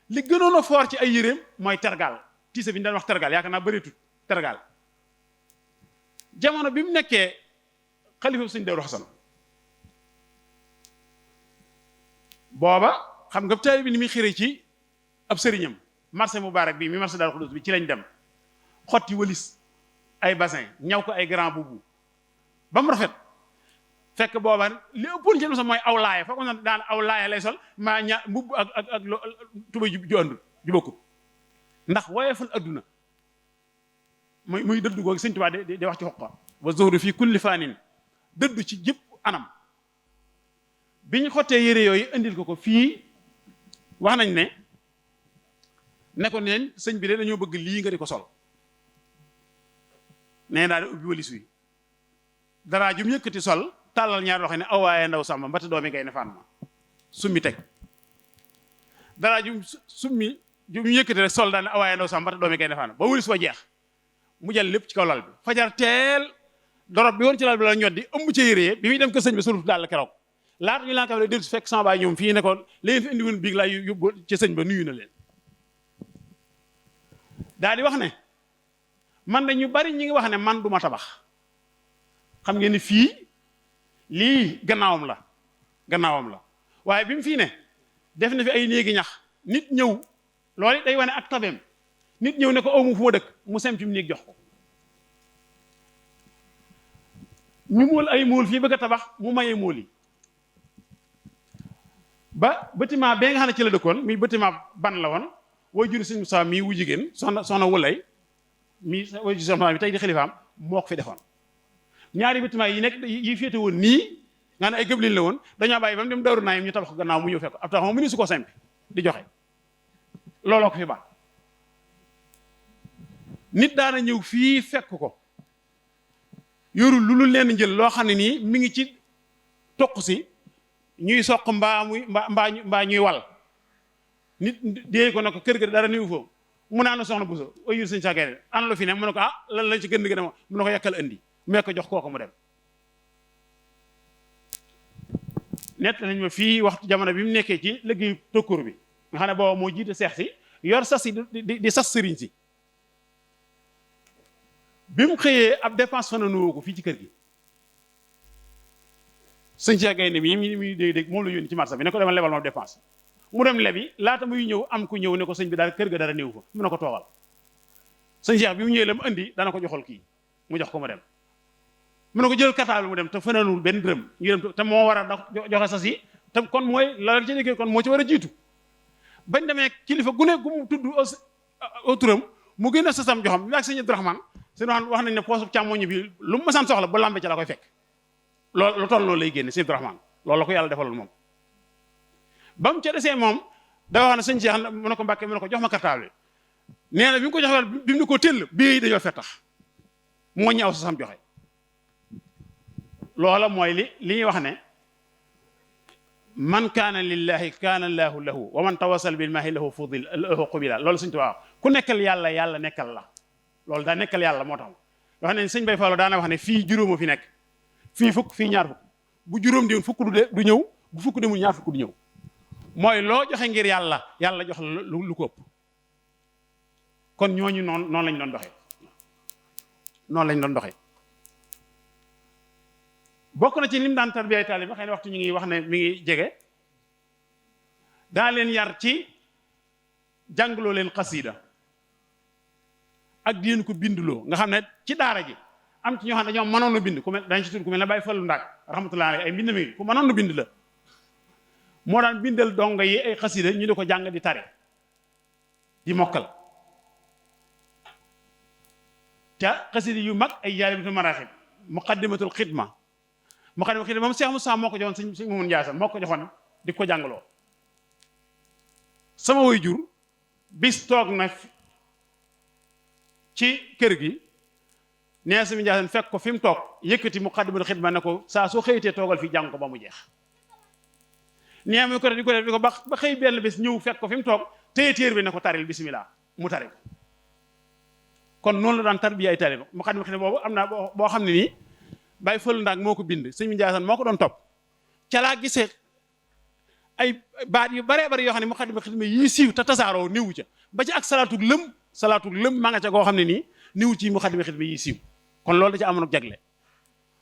li gënoon a foor ci ay yéreem mooy tergal tiise bi ñu daan wax tergal yaakaar naa bëreetut tergal jamono bi mu nekkee xalifa sëñ Daaru Xasan booba xam nga taalibe bi ni muy xëre ci ab sëriñam marché Moubarak bii mi marché Daaru Xudoos bi ci lañ dem xotti walis ay bassin ñaw ko ay grand boubou ba mu rafet fekk booba li ëppoon ci sax mooy aw laaya foog na daan aw laaya lay sol maa ña mbubb ak tuba ju àndul ju bokkut ndax woyefal adduna muy dëddu googu Sëñ Tuubaa di wax ci xoqa wa zuhdu fii kulli faanin dëddu ci jëpp anam bi ñu xottee yére yooyu indil ko fii wax nañ ne ko neen sëñ bi de dañoo bëgg lii nga di ko sol nee daal di ubbi walis wi daraa jum yëkkati sol tàllal ñaar loxo ne awaaye ndaw sàmba mbata doomi ngay ne faan ma summi teg daraa jum jum yëkkati rek sol daal ne awaaye ndaw sàmba mbata doomi ngay ne faan ma ba walis wa jeex mu jël lépp ci kaw lal bi fajar teel dorob bi woon ci lal bi la ñoddi ëmb ca yére bi muy dem ko sëñ bi suruf daal keroog laata ñu laan ka le dél su fekk sama baay ñoom fii ne ko leen fi indi woon biig laa yóbbu ci sëñ ba nuyu na leen daal di wax ne man de ñu bari ñi ngi wax ne man duma tabax xam ngeen ni fii lii gannaawam la waaye bi mu fii ne def na fi ay néegi ñax nit ñëw loolu day wane ak tabeem nit ñëw ne ko awmu fu ma dëkk mu sem fi mu néeg jox ko ñu móol ay móol fii bëgg a tabax mu mayee móol yi ba bâtiment bee nga xam ne ci la dëkkoon mi bâtiment ban la woon way jur Sëñ Musaa mii wu jigéen soxna wulay mii way jur soxna bi tey di xalifaam moo ko fi defoon ñaari bâtiment yi nekk yi féete woon nii nga ne ay gëblin la woon dañoo bàyyi ba mu dem Daaru Naayim ñu tabax ko gannaaw mu ñëw fekk ab tax moom mu ni su ko sempi di joxe looloo ko fi ba nit daana ñëw fii fekk ko yorul lu leen njël loo xam ne nii mi ngi ci toq si ñuy soq mbaa ñuy wal nit dee ko ne ko kër ga dara niwu foofu mu naa na soxna Buso ay yur sëñ sagee ana lu fi ne mu ne ko lan lañ ci gën gën a mu ne ko yàkkal andi mu ko jox kooku mu dem nett nañ ma fii waxtu jamono bi mu nekkee ci liggéey tokkoor bi nga xam ne booba moo jiite seex si yor sas si di sas sëriñ si bi mu xëyee ab dépense fana nuwoo ko fii ci kër gi sëñ Cheikh Gaynde mi dégg moom la yónni ci marché bi ne ko demal lebal ma dépense mu dem lebi laata muy ñëw am ku ñëw ne ko sëñ bi daal kër ga dara néew fa mu ne ko toogal sëñ Cheikh bi mu ñëwee la mu andi dana ko joxol kii mu jox ko mu dem mu ne ko jël kataal mu dem te fanaanul benn dërëm ñu dem te moo war a joxe sas yi te kon mooy la ci déggee kon moo ci war a jiitu bañ demee kilifa gune gu mu tudd au turam mu gën a sasam joxam ak sëñ Abdourahmane seen wax nañ ne poosu càmmoñ bi lu mu masaan soxla bu lambe ci la koy fekk loolu lu toll loolu lay génne sëñ Abdourahmane loolu la ko yàlla defaloon moom ba mu ca desee moom da wax ne sëñ Cheikh mu ne ko Mbàkke mu ne ko jox ma kartaal bi nee na bi mu ko joxee bi mu ne ko tëll bii dañoo fettax moo ñaaw sa sam joxe loola mooy li ñuy wax ne man kaana lillahi kaana llaahu lahu wa man tawassal bil maahi lahu fudil lahu qubila loolu sëñ Tuubaa ku nekkal yàlla yàlla nekkal la loolu daa nekkal yàlla moo tax wax ne sëñ Bay Fallu daana wax ne fii juróoma fi nekk fii fukk fii ñaar fukk bu juróom di fukk du ñëw bu fukk demul ñaar fukk du ñëw mooy loo joxe ngir yàlla jox la lu ko ëpp kon ñooñu noonu lañ doon doxee bokk na ci lim daan tarbiyaay taalib xëy na waxtu ñu ngi wax ne mi ngi jege daa leen yar ci jàngloo leen xasiida ak di leen ko binduloo nga xam ne ci daara ji am ci ñoo xam ne dañoo mënoon a bind ku mel dañ ci tudd ku mel ne Baye Fallu Ndaak rahmatullahi alayhi ay mbind mi ku mënoon a bind la moo daan bindal dongo yi ay xasiida ñu di ko jàng di tare di mokkal te xasiida yu mag ay Jaalibatul Maraaxib muqaddimatul xidma moom Cheikh Moussa moo ko joxoon sëñ Mamoun Ndiassane moo ko joxoon di ko jàngaloo sama waajur bis toog na ci kër gi nee sëñ Ndiassane fekk ko fi mu toog yëkkati muqaddimatul xidma ne ko saa soo xëyitee toogal fii jàng ko ba mu jeex nee mu ko def di ko ba xëy benn bés ñëw fekk ko fi mu toog téye téer bi ne ko taril bismillah mu tari ko kon noonu la daan tarbiya ay tari muqaddimatul xidma boobu am na boo xam ne nii Baye Fallu Ndaak moo ko bind sëñ Ndiassane moo ko doon topp ca laa gisee ay baat yu baree bari yoo xam ne muqaddimatul xidma yii siiw te tasaaroo néewu ca ba ci ak salaatu lëm maa nga ca goo xam ne nii néewu ci muqaddimatul xidma yii siiw kon loolu da ca amoon ak jagle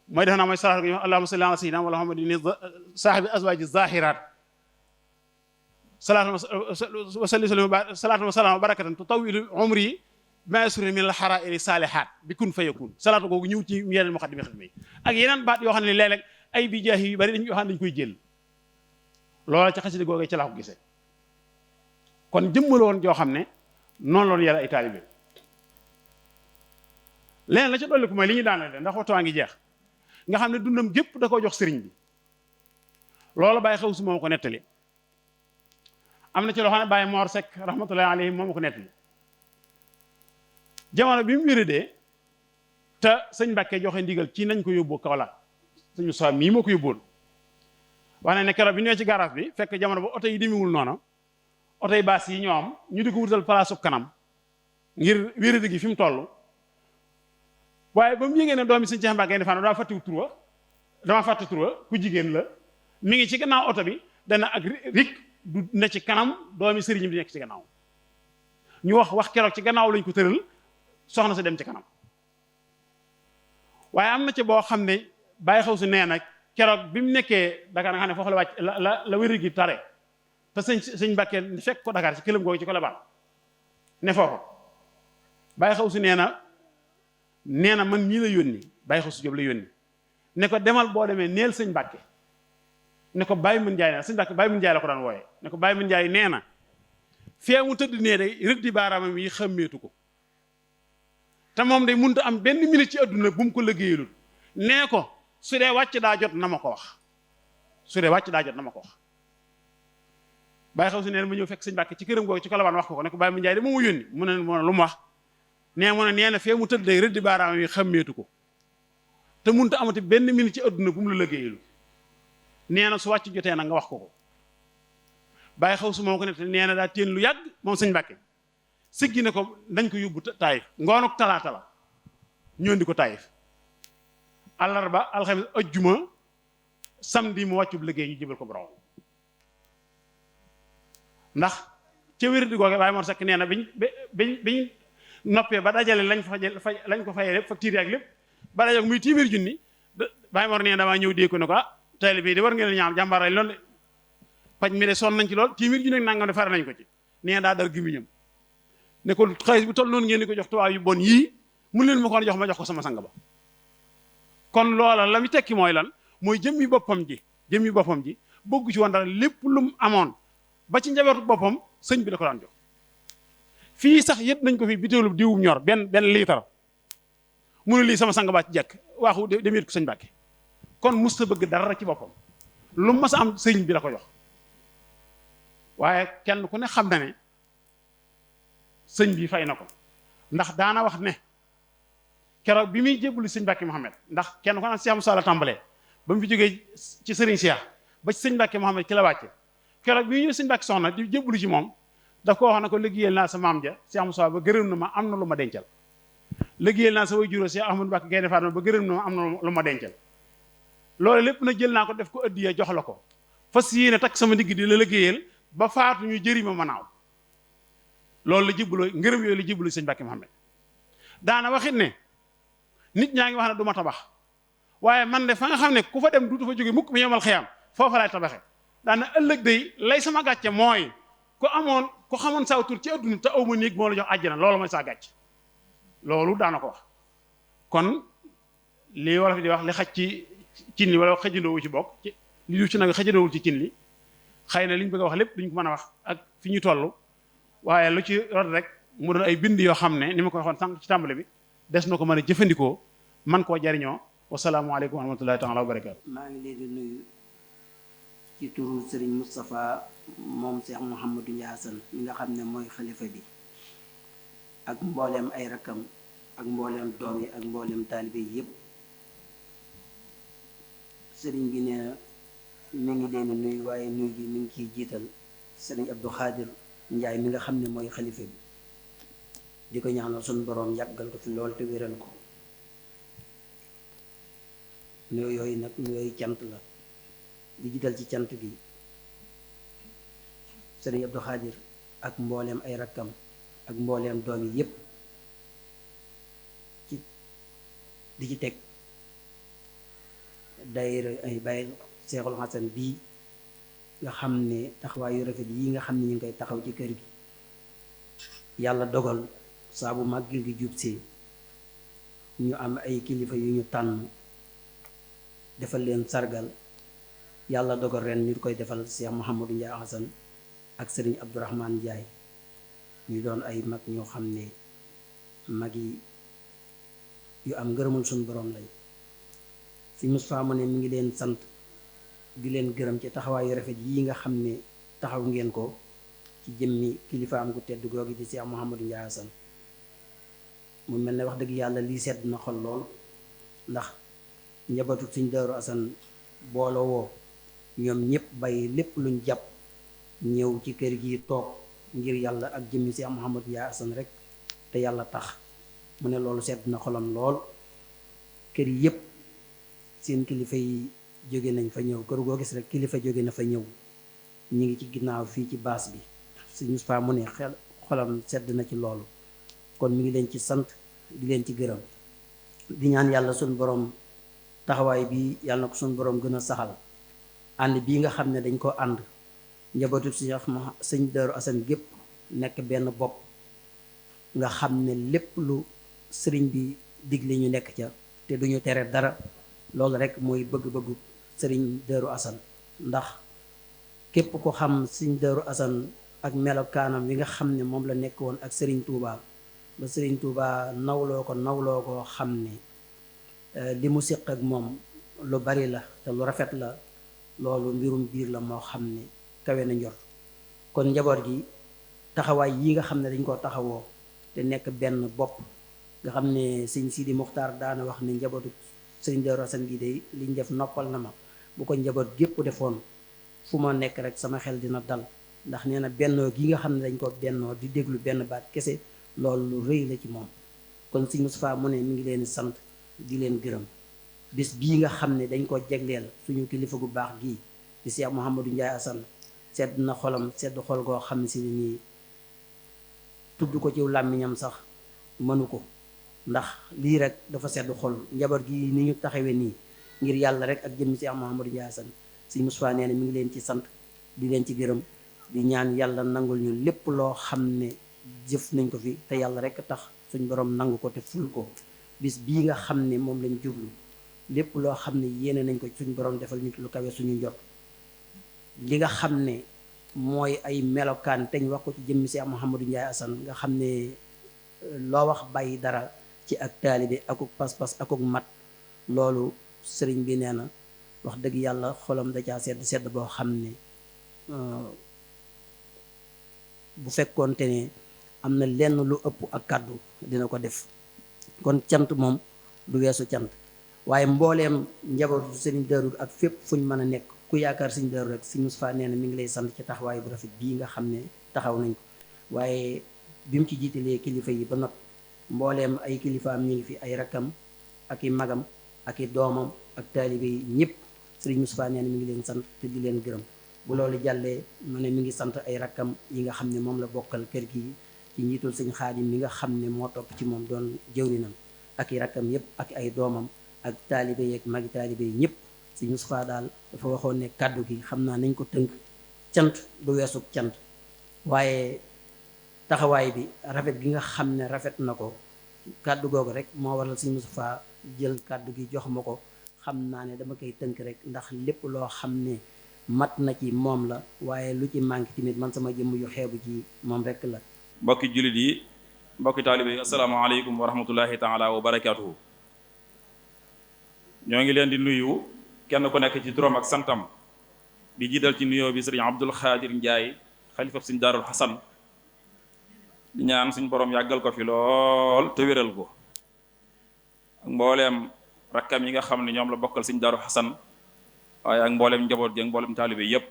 mooy def naa mooy salaatu allahumma salli ala sayyidina Muhammadin saahibi azwaaji zahiraat salaatu wa salaam wa barakatan tutawilu umri ma yasuri min al xarairi saalihaat bi kun fa yakun salaatu googu ñëw ci yeneen muqaddimi xidma yi ak yeneen baat yoo xam ne léeg-léeg ay bi jaahi yu bari dañ yoo xam ne dañ koy jël loola ci xasida googu ci laa ko gisee kon jëmmala woon joo xam ne noonu loonu yàlla ay taalibe leneen la ca dolli ko mooy li ñu daanale ndax waxtu waa ngi jeex nga xam ne dundam gépp da koo jox sëriñ bi loolu bàyyi xew su moom ko nettali am na ci loo xam ne bàyyi Mor Seck rahmatullahi alayhi moom ko nettali jamono bi mu wéradee te sëñ Mbàkke joxe ndigal ci nañ ko yóbbu Kaolack sëñ Moussa mii moo ko yóbboon wax ne keroog bi ñëwee ci garage bi fekk jamono ba oto yi demiwul noonu oto yi baas yi ñoo am ñu di ko wutal place kanam ngir wéradi gi fi mu toll waaye ba mu yégée ne doomi sëñ Cheikh Mbacke Gaïndé Fatma dama fàtte tur wa ku jigéen la mi ngi ci gannaaw oto bi dana ak rik du ne ci kanam doomi sëriñ bi nekk ci gannaaw ñu wax keroog ci gannaaw lañ ko tëral soxna si dem ci kanam waaye am na ci boo xam ne bàyyi xaw si nee na keroog bi mu nekkee Dakar nga xam ne foofu la wàcc la wéri gi tare te sëñ Mbacke fekk ko Dakar ci këlam googu ci ko la baal ne foofu bàyyi xaw si nee na man ñii la yónni bàyyi xaw si Jóob la yónni ne ko demal boo demee neel sëñ Mbàkke ne ko Baye Mën Njaay nee na sëñ Mbàkke Baye Mën Njaay la ko daan wooyee ne ko Baye Mën Njaay nee na fee mu tëdd nee day rëddi baaraamam yi xàmmeetu ko te moom day mënut a am benn minute ci adduna bu mu ko liggéeyalul nee ko su dee wàcc daa jot na ma ko wax su dee wàcc daa jot na ma ko wax Baye xaw si nee na ma ñëw fekk sëñ Mbàkke ci këram googu ci Colobane wax ko ne ko Baye Mën Njaay de moo ma yónni mu ne lu mu wax nee na fee mu tëdd day rëddi baaraamam yi xàmmeetu ko te mënut a amati benn minute ci adduna bu mu la liggéeyalu nee na su wàcc jotee nag nga wax ko bàyyi xaw su moo ko ne te nee na daa téen lu yàgg moom sëñ Mbàkke siggi ne ko dañ ko yóbbu Taayif ngoonuk talaata la ñoon di ko Taayif àllarba alxames ajjuma samedi mu wàccub liggéey ñu jëbal ko borom ndax ca wér di googe Baye Mor Seck nee na biñ noppee ba dajale lañ ko fayee lépp facture ak lépp ba dajale muy téeméer junni Baye Mor nee damaa ñëw dee ko ne ko tayli bii de war ngeen ñaam jàmbaar lañ lool de paj mi de sonn nañ ci lool téeméer junni ak nangam de fare nañ ko ci nee daa dar gimiñam ne ko xaalis bu toll noonu ngeen di ko jox tubaab yu bon yii mun leen ma ko jox ma jox ko sama sang ba kon loola la mu tekki mooy lan mooy jëmmi boppam ji bëggu ci woon dara lépp lu mu amoon ba ci njabootu boppam sëñ bi la ko daan jox fii sax yët nañ ko fi bitéelu diwum ñor benn liitar mu ne lii sama sang baa ci jekk waaxu dem yët ko sëñ Mbàkke kon mus ta bëgg dara ci boppam lu mas a am sëñ bi la ko jox waaye kenn ku ne xam na ne sëñ bi fay na ko ndax daana wax ne keroog bi muy jébbalu sëñ Mbàkke Mohamed ndax kenn ku ne Cheikh Moussa la tàmbalee ba mu fi jógee ci sëriñ Cheikh ba ci sëñ Mbàkke Mohamed ci la wàcce keroog bi mu ñëw sëñ Mbàkke soxna di jébbalu ci moom daf ko wax na ko liggéeyal naa sa maam ja Cheikh Moussa ba gërëm na ma am na lu ma dencal liggéeyal naa sa way juróo Cheikh Ahmadou Mbàkke Gaïndé Fatma ba gërëm na ma am na lu ma dencal loolu lépp na jël naa ko def ko addiya jox la ko fas yéene takk sama ndigg di la liggéeyal ba faatu ñu jëri ma naaw loolu la jébbaloo ngërëm yooyu la jébbaloo sëñ Mbàkke Mohamed daana waxit ne nit ñaa ngi wax ne du ma tabax waaye man de fa nga xam ne ku fa dem duutu fa jóge mukk mi yomal xiyam foofa laay tabaxe daana ëllëg day lay sama gàcce mooy ku xamoon saw tur ci adduna te aw ma néeg moo la jox àjjana loolu mooy saa gàcce loolu daana ko wax kon li wolof di wax li xaj ci cin li wala xëjandoowu ci bokk ci li du ci nag xëjandoowul ci cin li xëy na li ñu bëgg a wax lépp duñ ko mën a wax ak fi ñu toll waaye lu ci rot rek mu doon ay bind yoo xam ne ni ma ko waxoon sànq ci tàmbali bi des na ko mën a jëfandikoo man koo jariñoo wasalaamualeykum wa rahmatullahi taala wa barakaatu. maa ngi leen di nuyu ci turu Serigne Moustapha moom Cheikh Mouhamadou Ndiassane mi nga xam ne mooy xalifa bi ak mbooleem ay rakkam ak mbooleem doom yi ak mbooleem taalibe yi yépp sëriñ bi nee na mi ngi leen di nuyu waaye nuyu bi mi ngi ciy jiital sëriñ Abdou Khadir Njaay mi nga xam ne mooy xalifa bi di ko ñaanal suñu boroom yàggal ko fi lool te wéral ko nuyu yooyu nag nuyooyu cant la di jiital ci cant gi sëriñ Abdou Khadir ak mbooleem ay rakkam ak mbooleem doom yi yépp ci di ci teg daayira ay Baye Seexul Xasan bii nga xam ne taxawaay yu rafet yi nga xam ne ñu ngi koy taxaw ci kër gi yàlla dogal saa bu màggal gi jub see ñu am ay kilifa yu ñu tànn defal leen sargal yàlla dogal ren ñu koy defal Cheikh Mouhamadou Ndiaye Hassan ak Serigne Abdourahmane Ndiaye ñu doon ay mag ñoo xam ne mag yi yu am ngërëmul suñu borom lañ si Moustapha mu ne mi ngi leen sant di leen gërëm ci taxawaayu rafet yi nga xam ne taxaw ngeen ko ci jëmmi kilifaam gu tedd googu di Cheikh Mouhamadou Ndiaye Hassan mu mel ne wax dëgg yàlla lii sedd na xol lool ndax njabootu Sëñ Daaru Hassan booloo woo ñoom ñëpp bàyyi lépp luñ jàpp ñëw ci kër gi toog ngir yàlla ak jëmmi Cheikh Mouhamadou Ndiaye Hassan rek te yàlla tax mu ne loolu sedd na xolam lool kër yi yëpp seen kilifa yi jóge nañ fa ñëw kër goo gis rek kilifa jóge na fa ñëw ñu ngi ci ginnaaw fii ci baas bi Sëñ Moustapha mu ne xolam sedd na ci loolu kon mi ngi leen ci sant di leen ci gërëm di ñaan yàlla suñ borom taxawaay bi yàlla na ko suñ borom gën a saxal ànd bii nga xam ne dañ ko ànd njabootu Sëñ Daaru Hassan gépp nekk benn bopp nga xam ne lépp lu sëriñ bi digle ñu nekk ca te duñu tere dara loolu rek mooy bëgg-bëggu Sëriñ Daaru Hassan ndax képp ko xam Sëñ Daaru Hassan ak melokaanam wi nga xam ne moom la nekk woon ak Sëriñ Tuubaa ba Sëriñ Tuubaa nawloo ko xam ne li mu séq ak moom lu bari la te lu rafet la loolu mbirum biir la moo xam ne kawe na njort kon njaboot gi taxawaay yi nga xam ne dañ koo taxawoo te nekk benn bopp nga xam ne Sëñ Sidi Muxtaar daana wax ne njabootu Sëriñ Daaru Hassan gi de liñ def noppal na ma bu ko njaboot gépp defoon fu ma nekk rek sama xel dina dal ndax nee na bennoo gi nga xam ne dañ ko bennoo di déglu benn baat kese loolu lu rëy la ci moom kon Sëñ Moustapha mu ne mi ngi leen sant di leen gërëm bis bii nga xam ne dañ ko jegleel suñu kilifa gu baax gii di Cheikh Mouhamadou Ndiaye Hassan sedd na xolam sedd xol goo xam ne si nii tudd ko ci làmmiñam sax mënu ko ndax lii rek dafa sedd xol njaboot gi ni ñu taxawee nii ngir yàlla rek ak jëmmi Cheikh Mouhamadou Ndiaye Hassan Sëñ Moustapha nee na mi ngi leen ci sant di leen ci gërëm di ñaan yàlla nangul ñu lépp loo xam ne jëf nañ ko fi te yàlla rek tax suñ borom nangu ko te ful ko bis bii nga xam ne moom lañ jublu lépp loo xam ne yéene nañ ko suñ borom defal ñu lu kawe suñu njot li nga xam ne mooy ay melokaan teñ wax ko ci jëmmi Cheikh Mouhamadou Ndiaye Hassan nga xam ne loo wax bàyyi dara ci ak taalibe akuk pas-pas akuk mat loolu sëriñ bi nee na wax dëgg yàlla xolam da caa sedd boo xam ne bu fekkoonte ne am na lenn lu ëpp ak kàddu dina ko def kon cant moom du weesu cant waaye mbooleem njabootu Sëriñ Daaru ak fépp fu ñu mën a nekk ku yaakaar Sëriñ Daaru rek Sëñ Moustapha nee na mi ngi lay sant ci taxawaay bu rafet bii nga xam ne taxaw nañ ko waaye bi mu ci jiitalee kilifa yi ba noppi mbooleem ay kilifaam ñu ngi fi ay rakkam ak i magam ak i doomam ak taalibe yi ñëpp Sëriñ Moustapha nee na mi ngi leen sant te di leen gërëm bu loolu jàllee mu ne mi ngi sant ay rakkam yi nga xam ne moom la bokkal kër gi ci njiitul Sëñ Xaadim mi nga xam ne moo topp ci moom doon jëwrinam ak i rakkam yëpp ak ay doomam ak taalibe yeeg magi taalibe yi ñëpp Sëñ Moustapha daal dafa waxoon ne kàddu gi xam naa nañ ko tënk cant du weesu cant waaye taxawaay bi rafet gi nga xam ne rafet na ko kàddu googu rek moo waral Sëñ Moustapha jël kàddu gi jox ma ko xam naa ne dama koy tënk rek ndax lépp loo xam ne mat na ci moom la waaye lu ci manqué tamit man sama jëmm yu xeebu ci moom rek la. mbokki jullit yi mbokki taalibe yi asalaamaaleykum wa rahmatullahi taala wa barakaatuhu. ñoo ngi leen di nuyu kenn ku nekk ci turam ak santam di jiital ci nuyoo bi sëriñ Abdul Xaadir Njaay xalifa Sëñ Daaru Hassan di ñaan suñ borom yàggal ko fi lool te wéral ko ak mbooleem rakkam yi nga xam ne ñoom la bokkal Sëñ Daaru Hassan waaye ak mbooleem njaboot gi ak mbooleem taalibe yépp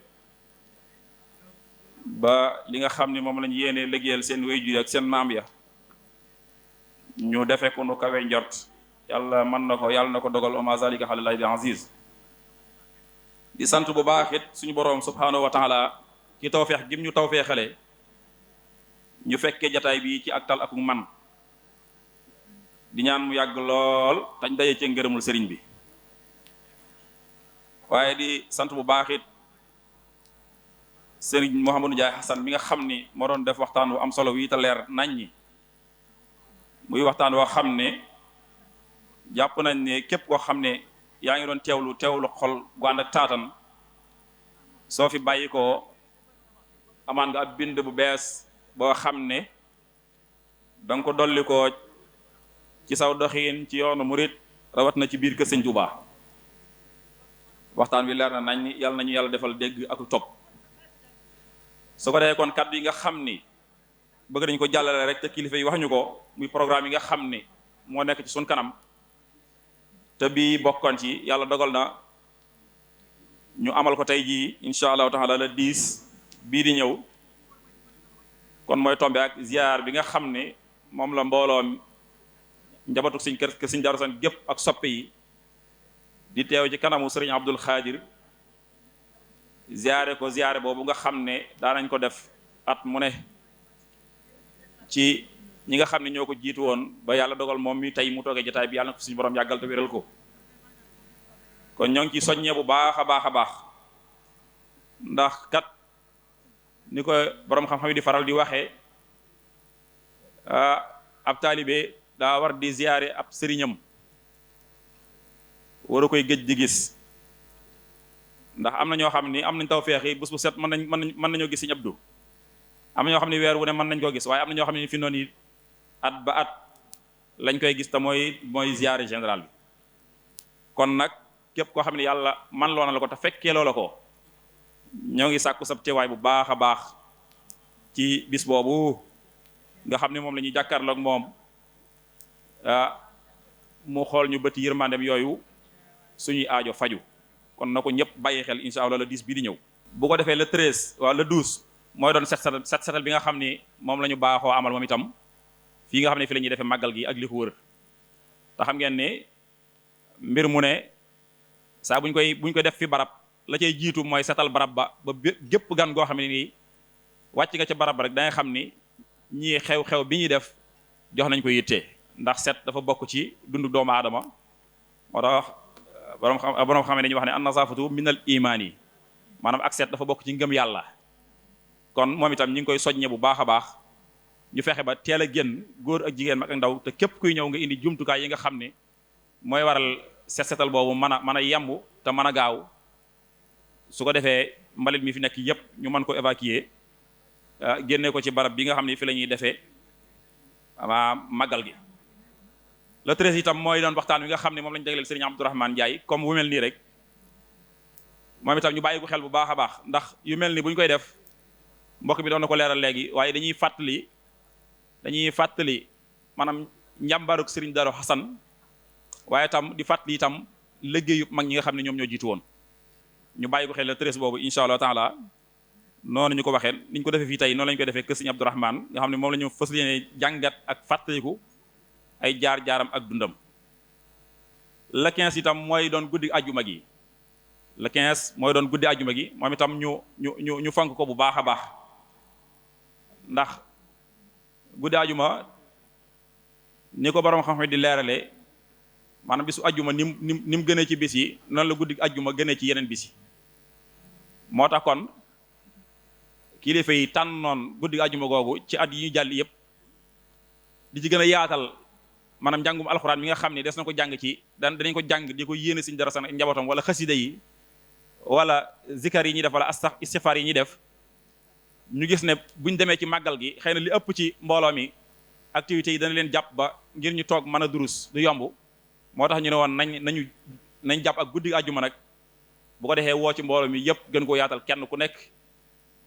ba li nga xam ne moom lañ yéene liggéeyal seen waajur ak seen maam ya ñu defe ko nu kawe njort yàlla mën na ko yàlla na ko dogal oma zalika xalilahi bi aziz di sant bu baax it suñu boroom subhanahu wa taala ci tawfeex gim ñu tawfeexale ñu fekkee jataay bi ci ak tal ak man di ñaan mu yàgg lool tañ daje ci ngërëmul sëriñ bi waaye di sant bu baax it Serigne Mouhamadou Ndiaye Hassan mi nga xam ni moo doon def waxtaan wu am solo wi te leer nañ ñi muy waxtaan woo xam ne jàpp nañ ne képp koo xam ne yaa ngi doon teewlu xol gu ànd ak taatan soo fi bàyyi ko amaan nga ab bind bu bees boo xam ne danga ko dolli ko ci saw doxiin ci yoonu murit rawat na ci biir kër Sëñ Tuubaa waxtaan wi leer na nañ yàlla nañu yàlla defal dégg ak topp su ko defee kon kàddu yi nga xam ni bëgg nañ ko jàllale rek te kilifa yi wax ñu ko muy programme yi nga xam ni moo nekk ci suñ kanam te bii bokkoon ci yàlla dogal na ñu amal ko tey jii incha allahu taala le 10 bii di ñëw kon mooy tombe ak ziar bi nga xam ne moom la mbooloo njabootu Sëñ kër Sëñ Daaru Asan gépp ak soppe yi di teew ci kanamu Sëriñ Abdul Xaadir ziare boobu nga xam ne daanañ ko def at mu ne ci ñi nga xam ne ñoo ko jiitu woon ba yàlla dogal moom mi tey mu toogee jotaay bi yàlla na ko suñu borom yàggal te wéral ko kon ñoo ngi ci soññee bu baax a baax ndax kat ni ko borom xam-xam yi di faral di waxee ab taalibe daa war di ziare ab sëriñam war a koy gëj di gis ndax am na ñoo xam ni am nañ tawfeex yi bés bu set mën nañoo gis Sëñ Abdu am na ñoo xam ne weer wu ne mën nañ koo gis waaye am na ñoo xam ne fi noonu at ba at lañ koy gis te mooy ziare général bi kon nag képp koo xam ne yàlla man loo na la ko te fekkee loo la ko ñoo ngi sàkku sab teewaay bu baax a baax ci bis boobu nga xam ne moom la ñuy jàkkaarloog moom mu xool ñu bëti yërmandem yooyu suñuy aajo faju kon na ko ñëpp bàyyi xel incha allah le 10 bii di ñëw bu ko defee le 13 wala le 12 mooy doon set setal bi nga xam ni moom la ñu baaxoo amal moom itam fii nga xam ne fi la ñuy defee màggal gi ak li ko wër te xam ngeen ne mbir mu ne saa buñ koy def fi barab la cay jiitu mooy setal barab ba gépp gan goo xam ne nii wàcc nga ca barab ba rek da nga xam ni ñii xew-xew bi ñuy def jox nañ ko yitte ndax set dafa bokk ci dundu doomu aadama moo tax borom xam ne dañuy wax ne an nazaafatu minal imaan yi maanaam ak set dafa bokk ci ngëm yàlla kon moom itam ñi ngi koy soññe bu baax a baax ñu fexe ba teel a génn góor ak jigéen mag ak ndaw te képp kuy ñëw nga indi jumtukaay yi nga xam ne mooy waral setal boobu mën a yemb te mën a gaaw su ko defee mbalit mi fi nekk yépp ñu mën ko évacuer génne ko ci barab bi nga xam ne fi la ñuy defee màggal gi le 13 itam mooy doon waxtaan wi nga xam ne moom lañu jagleel Serigne Abdourahmane Ndiaye comme wu mel nii rek moom itam ñu bàyyi ko xel bu baax a baax ndax yu mel ni bu ñu koy def mbokk bi doon na ko leeral léegi waaye dañuy fàttali maanaam njàmbaaruk Serigne Darou Hassan waaye itam di fàttali itam liggéeyu mag ñi nga xam ne ñoom ñoo jiitu woon ñu bàyyi ko xel le 13 boobu incha allah taala noonu ñu ko waxee ni ñu ko defee fii tey noonu la ñu koy defee kër Serigne Abdourahmane nga xam ne moom la ñu fas yéene jàngat ak fàttaliku ay jaar-jaaram ak dundam le 15 itam mooy doon guddi ajjuma gi le 15 mooy doon guddi ajjuma gi moom itam ñu fonk ko bu baax a baax ndax guddi ajjuma ni ko borom xam-xam di leeralee maanaam bisu ajjuma ni mu gënee ci bis yi noonu la guddi ajjuma gënee ci yeneen bis yi moo tax kon kilifa yi tànnoon guddi ajjuma googu ci at yi ñu jàll yëpp di ci gën a yaatal maanaam njàngum alxuraan mi nga xam ne des na ko jàng ci danañ ko jàng di ko yéene Sëñ Darou Assane ak njabootam wala xasida yi wala zikar yi ñuy def wala istighfar yi ñuy def ñu gis ne buñ demee ci màggal gi xëy na li ëpp ci mbooloo mi activités yi dana leen jàpp ba ngir ñu toog mën a durus du yomb moo tax ñu ne woon nañ jàpp ak guddi àjjuma nag bu ko defee woo ci mbooloo mi yëpp gën koo yaatal kenn ku nekk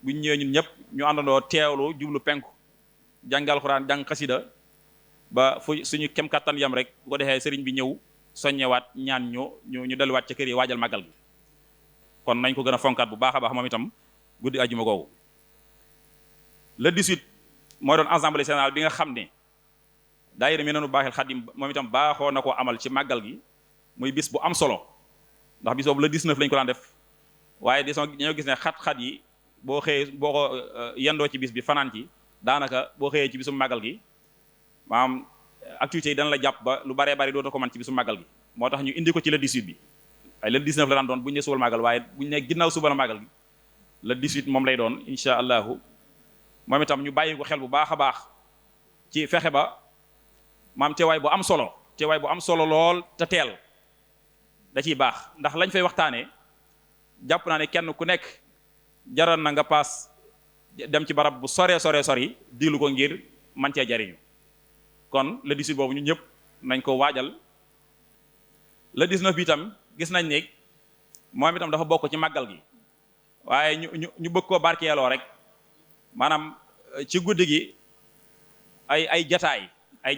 buñ ñëwee ñun ñëpp ñu àndandoo teewlu jublu penku jàng alxuraan jàng xasida ba fu suñu kem kattan yam rek bu ko defee sëriñ bi ñëw soññewaat ñaan ñu delluwaat ca kër yi waajal màggal gi kon nañ ko gën a fonkaat bu baax a baax moom itam guddi àjjuma googu le 18 mooy doon assemblée générale bi nga xam ne daayira Minanul Baaxil Xadim moom itam baaxoo na koo amal ci màggal gi muy bis bu am solo ndax bis boobu le 19 lañ ko daan def waaye dañoo gis ne xat-xat yi boo xëyee boo ko yendoo ci bis bi fanaan ci daanaka boo xëyee ci bisu màggal gi maanaam activités yi dana la jàpp ba lu baree bari dootoo ko mën ci bisu màggal gi moo tax ñu indi ko ci le 18 bi waaye le 19 la daan doon bu ñu ne subal màggal waaye bu ñu ne ginnaaw suba la màggal gi le 18 moom lay doon incha allahu moom itam ñu bàyyi ko xel bu baax a baax ci fexe ba maam teewaay bu am solo lool te teel da ciy baax ndax lañ fay waxtaanee jàpp naa ne kenn ku nekk jaral na nga paas dem ci barab bu sori diilu ko ngir man cee jariñu kon le 18 boobu ñun ñëpp nañ ko waajal le 19 bi itam gis nañ ne moom itam dafa bokk ci màggal gi waaye ñu bëgg koo barkeeloo rek maanaam ci guddi gi ay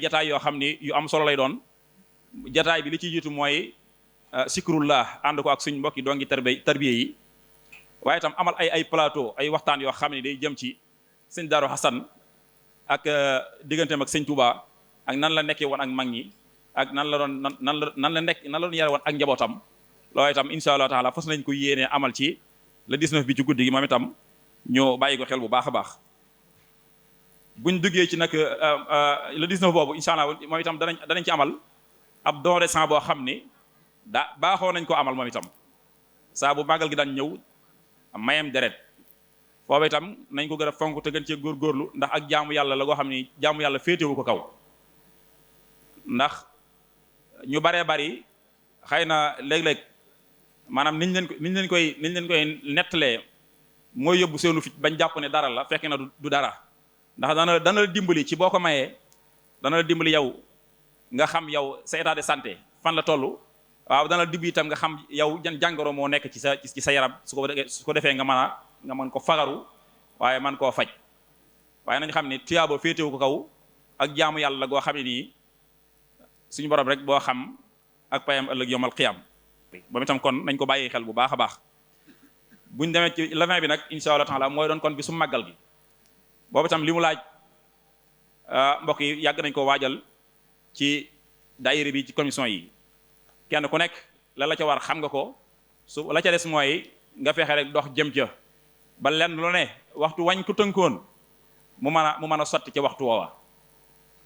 jataay yoo xam ni yu am solo lay doon jataay bi li ci jiitu mooy sikrullah ànd ko ak suñ mbokki doongi tarbiya yi waaye itam amal ay plateau ay waxtaan yoo xam ne day jëm ci sëñ Daaru Xasan ak digganteem ak sëñ Touba ak nan la nekkee woon ak mag ñi ak nan la doon yare woon ak njabootam loolu itam insha Allah taala fas nañ ko yéenee amal ci le 19 bi ci guddi gi moom itam ñu bàyyi ko xel bu baax a baax buñ duggee ci nag le 19 boobu insha Allah moom itam danañ ci amal ab don de sang boo xam ni baaxoo nañ ko amal moom itam saa bu màggal gi daan ñëw mayem deret foofu itam nañ ko gën a fonk te gën cee góorgóorlu ndax ak jaamu yàlla la goo xam ni jaamu yàlla féetewu ko kaw ndax ñu baree bari xëy na léeg-léeg maanaam niñ leen koy nettalee mooy yóbbu seenu fit bañ jàpp ne dara la fekk na du dara ndax dana la dimbali ci boo ko mayee dana la dimbali yow nga xam yow sa état de santé fan la toll waaw dana la dimbali itam nga xam yow jan jàngoro moo nekk ci sa yaram su ko defee nga mën ko fagaru waaye man koo faj waaye nañ xam ne tuyaaba féetewu ko kaw ak jaamu yàlla goo xam ne nii suñu borom rek boo xam ak payam ëllëg yawmal qiyam ba itam kon nañ ko bàyyi xel bu baax a baax buñ demee ci le 20 bi nag insha Allah taala mooy doon kon bi su màggal gi boobu itam li mu laaj mbokk yi yàgg nañ ko waajal ci daayira bi ci commission yi kenn ku nekk la ca war xam nga ko su la ca des mooy nga fexe rek dox jëm ca ba lenn lu ne waxtu wañ ko tënkoon mu mën a sotti ca waxtu woowa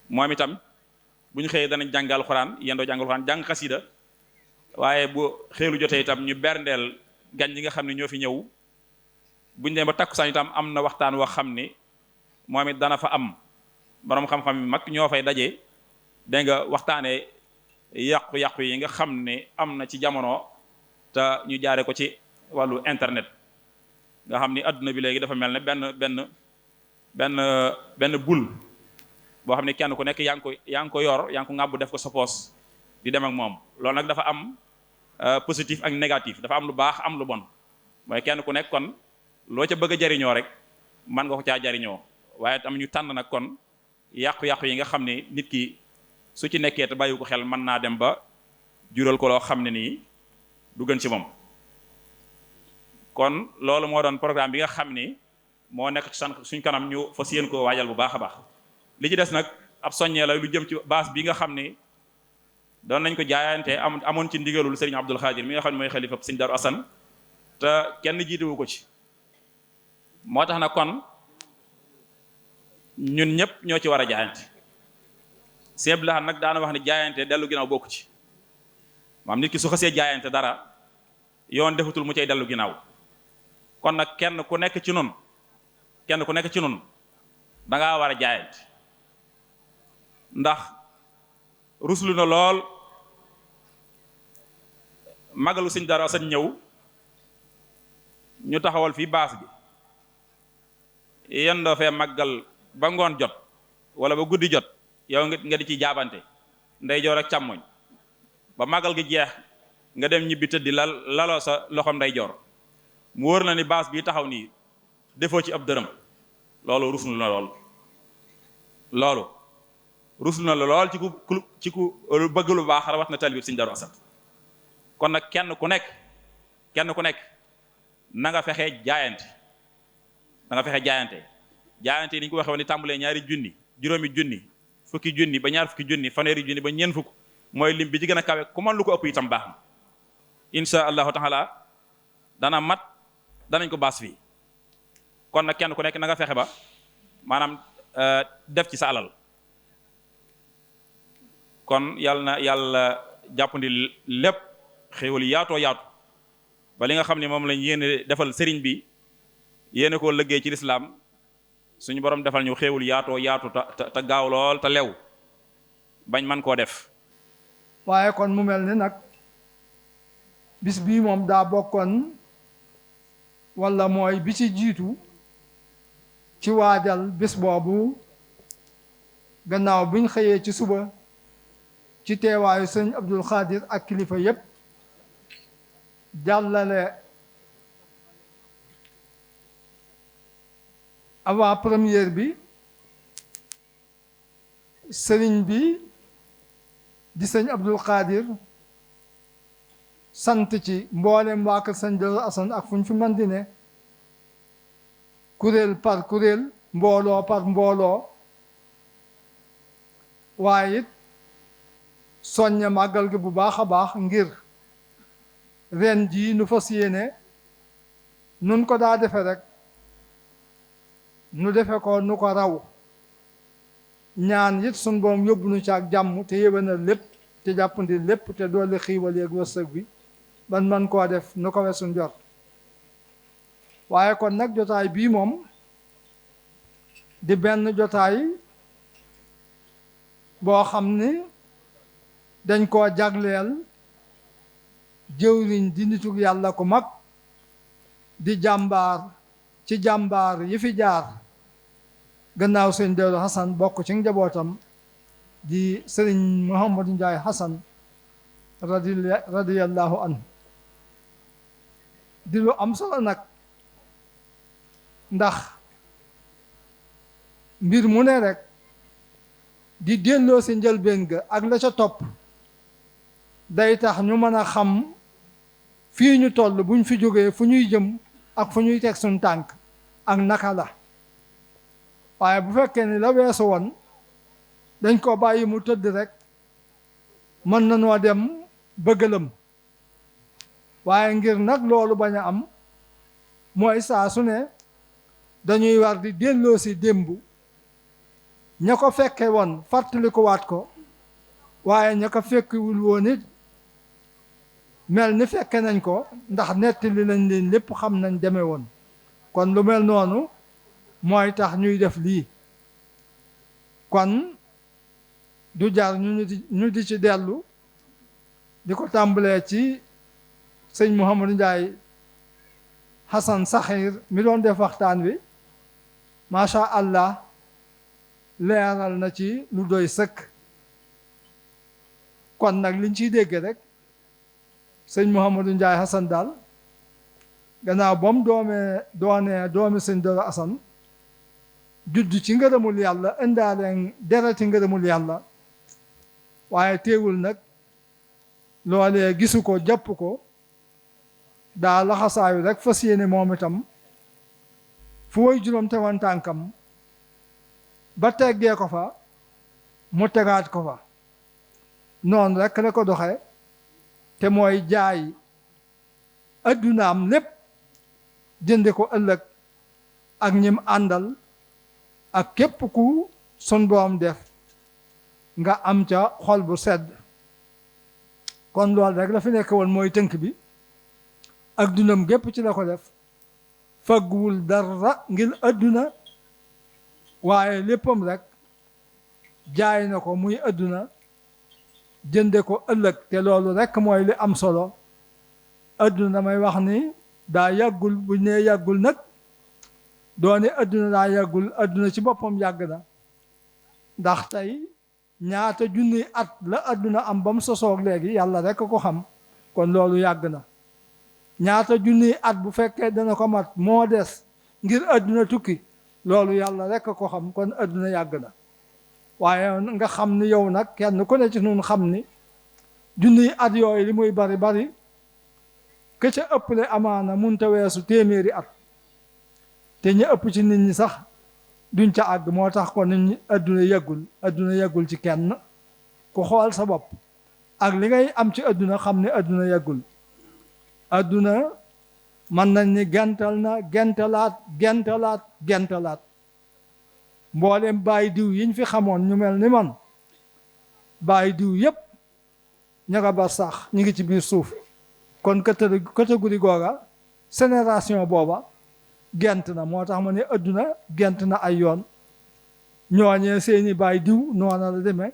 moom itam bu ñu xëyee danañ jàng alxuraan yendoo jàng alxuraan jàng xasida waaye bu xeelu jotee itam ñu berndeel gan ñi nga xam ne ñoo fi ñëw buñ demee ba takkusaan itam am na waxtaan woo xam ni moom it dana fa am borom xam-xam yi mag ñoo fay daje dégg nga waxtaanee yàqu-yàqu yi nga xam ne am na ci jamono te ñu jaare ko ci wàllu internet nga xam ni adduna bi léegi dafa mel ne benn bul boo xam ne kenn ku nekk yaa ngi ko yor yaa ngi ko ŋàbbu def ko sa poos di dem ak moom loolu nag dafa am positif ak négatif dafa am lu baax am lu bon mooy kenn ku nekk kon loo ca bëgg a jariñoo rek man nga ko caa jariñoo waaye tam ñu tànn nag kon yàqu-yàqu yi nga xam ne nit ki su ci nekkee te bàyyi ko xel mën naa dem ba jural ko loo xam ne nii du gën ci moom kon loolu moo doon programme bi nga xam ni moo nekk ci suñ kanam ñu fas yéen ko waajal bu baax a baax li ci des nag ab soññee la lu jëm ci base bi nga xam ni doon nañ ko jaayante amoon ci ndigalul Serigne Abdul Xaadir mi nga xam ne mooy xalifa Serigne Darou Assane te kenn jiitewu ko ci moo tax nag kon ñun ñëpp ñoo ci war a jaayante Sëñ Abdul Ahad nag daana wax ne jaayante dellu ginnaaw bokku ci maam nit ki su xasee jaayante dara yoon defatul mu cay dellu ginnaaw kon nag kenn ku nekk ci nun da ngaa war a jaayante ndax ruslu na lool magalu Sëñ Darou Assane ñëw ñu taxawal fii baas bi yéen doo fee màggal ba ngoon jot wala ba guddi jot yow nga di ci jaabante ndeyjoor ak càmmoñ ba màggal gi jeex nga dem ñibbi tëddi laloo sa loxom ndeyjoor mu wóor na ni baas bii taxaw nii defoo ci ab dërëm loolu ruslu na lool ci ku bëgg lu baax rawat na talibib Sëñ Darou Assane kon nag kenn ku nekk na nga fexe jaayante jaayante yi ni ñu ko waxee woon ni tàmbalee ñaari junni juróomi junni fukki junni ba ñaar fukki junni fanweeri junni ba ñeent fukk mooy lim bi ci gën a kawe ku mën lu ko ëpp itam baax na insha allahu taala dana mat danañ ko baas fii kon nag kenn ku nekk na nga fexe ba maanaam def ci sa alal kon yàlla jàppandi lépp xéewal yaatoo yaatu ba li nga xam ne moom lañ yéene defal sëriñ bi yéene koo liggéey ci lislaam suñu borom defal ñu xéewul yaatoo yaatu te gaaw lool te lew bañ man koo def. waaye kon mu mel ni nag bis bii moom daa bokkoon walla mooy bi ci jiitu ci waajal bis boobu gannaaw biñ xëyee ci suba ci teewaayu sëñ Abdul Xaadir ak kilifa yépp jàllale avant première bi sëriñ bi di sëñ Abdul Xaadir sant ci mboolem waa kër sëñ Darou Assane ak fu ñu fi mën di ne kuréel par kuréel mbooloo par mbooloo waaye it soññe màggal gi bu baax a baax ngir ren jii nu fas yéene nun ko daa defe rek nu defe ko nu ko raw ñaan it sun boom yóbbu nu ci ak jàmm te yéwénal lépp te jàppandi lépp te doole xiiwal yeeg wërsëg bi ban man koo def nu ko wesun jot waaye kon nag jotaay bii moom di benn jotaay boo xam ni dañ koo jagleel jëwriñ di nitug yàlla ku mag di jàmbaar ci jàmbaar yi fi jaar gannaaw sëñ Darou Assane bokk ci njabootam di sëriñ Mouhamadou Ndiaye Assane radiyallahu anhu di lu am solo nag ndax mbir mu ne rek di delloo si njëlbéen ga ak la ca topp day tax ñu mën a xam fii ñu toll buñ fi jógee fu ñuy jëm ak fu ñuy teg suñ tànk ak naka la waaye bu fekkee ni la weesu woon dañ ko bàyyi mu tëdd rek mën na noo dem bëggalam waaye ngir nag loolu bañ a am mooy saa su ne dañuy war di delloo si démb ña ko fekke woon fàttali ko waat ko waaye ña ko fekkiwul woon it mel ni fekke nañ ko ndax nettali nañ leen lépp xam nañ deme woon kon lu mel noonu mooy tax ñuy def lii kon du jar ñu di ci dellu di ko tàmbalee ci sëñ Mouhamadou Ndiaye Assane Sakhir mi doon def waxtaan wi macha allah leeral na ci lu doy sëkk kon nag liñ ciy dégg rek sëñ Mouhamadou Ndiaye Assane daal gannaaw ba mu doonee doomi sëñ Darou Assane judd ci ngërëmul yàlla indaale dereti ngërëmul yàlla waaye teewul nag loolee gisu ko jàpp ko daa laxasaayu rek fas yéene moom itam fu way juróom tegoon tànkam ba teggee ko fa mu tegaat ko fa noonu rek la ko doxe te mooy jaay addunaam lépp jënde ko ëllëg ak ñim àndal ak képp ku sun borom def nga am ca xol bu sedd kon loolu rek la fi nekk woon mooy tënk bi ak dundam gépp ci la ko def fagguwul dara ngir adduna waaye léppam rek jaay na ko muy adduna jënde ko ëllëg te loolu rek mooy li am solo adduna damay wax ni daa yàggul bu ne yàggul nag doone adduna daa yàggul adduna ci boppam yàgg na ndax tey ñaata junniy at la adduna am ba mu sosoog léegi yàlla rek ko xam kon loolu yàgg na ñaata junniy at bu fekkee dana ko mat moo des ngir adduna tukki loolu yàlla rek ko xam kon adduna yàgg na waaye nga xam ni yow nag kenn ku ne ci nun xam ni junniy at yooyu li muy bari bari ke ca ëpple amaana munta weesu téeméeri at te ñu ëpp ci nit ñi sax duñ ca àgg moo tax ko nit ñi adduna yàggul ci kenn ku xool sa bopp ak li ngay am ci adduna xam ne adduna yàggul adduna mën nañ ni gental na gentalaat mboolem bàyyi diw yiñ fi xamoon ñu mel ni man bàyyi diw yépp ña nga ba sax ñu ngi ci biir suuf kon catégorie googa génération booba gent na moo tax ma ne adduna gent na ay yoon ñooñee seeni baay diw noona la demee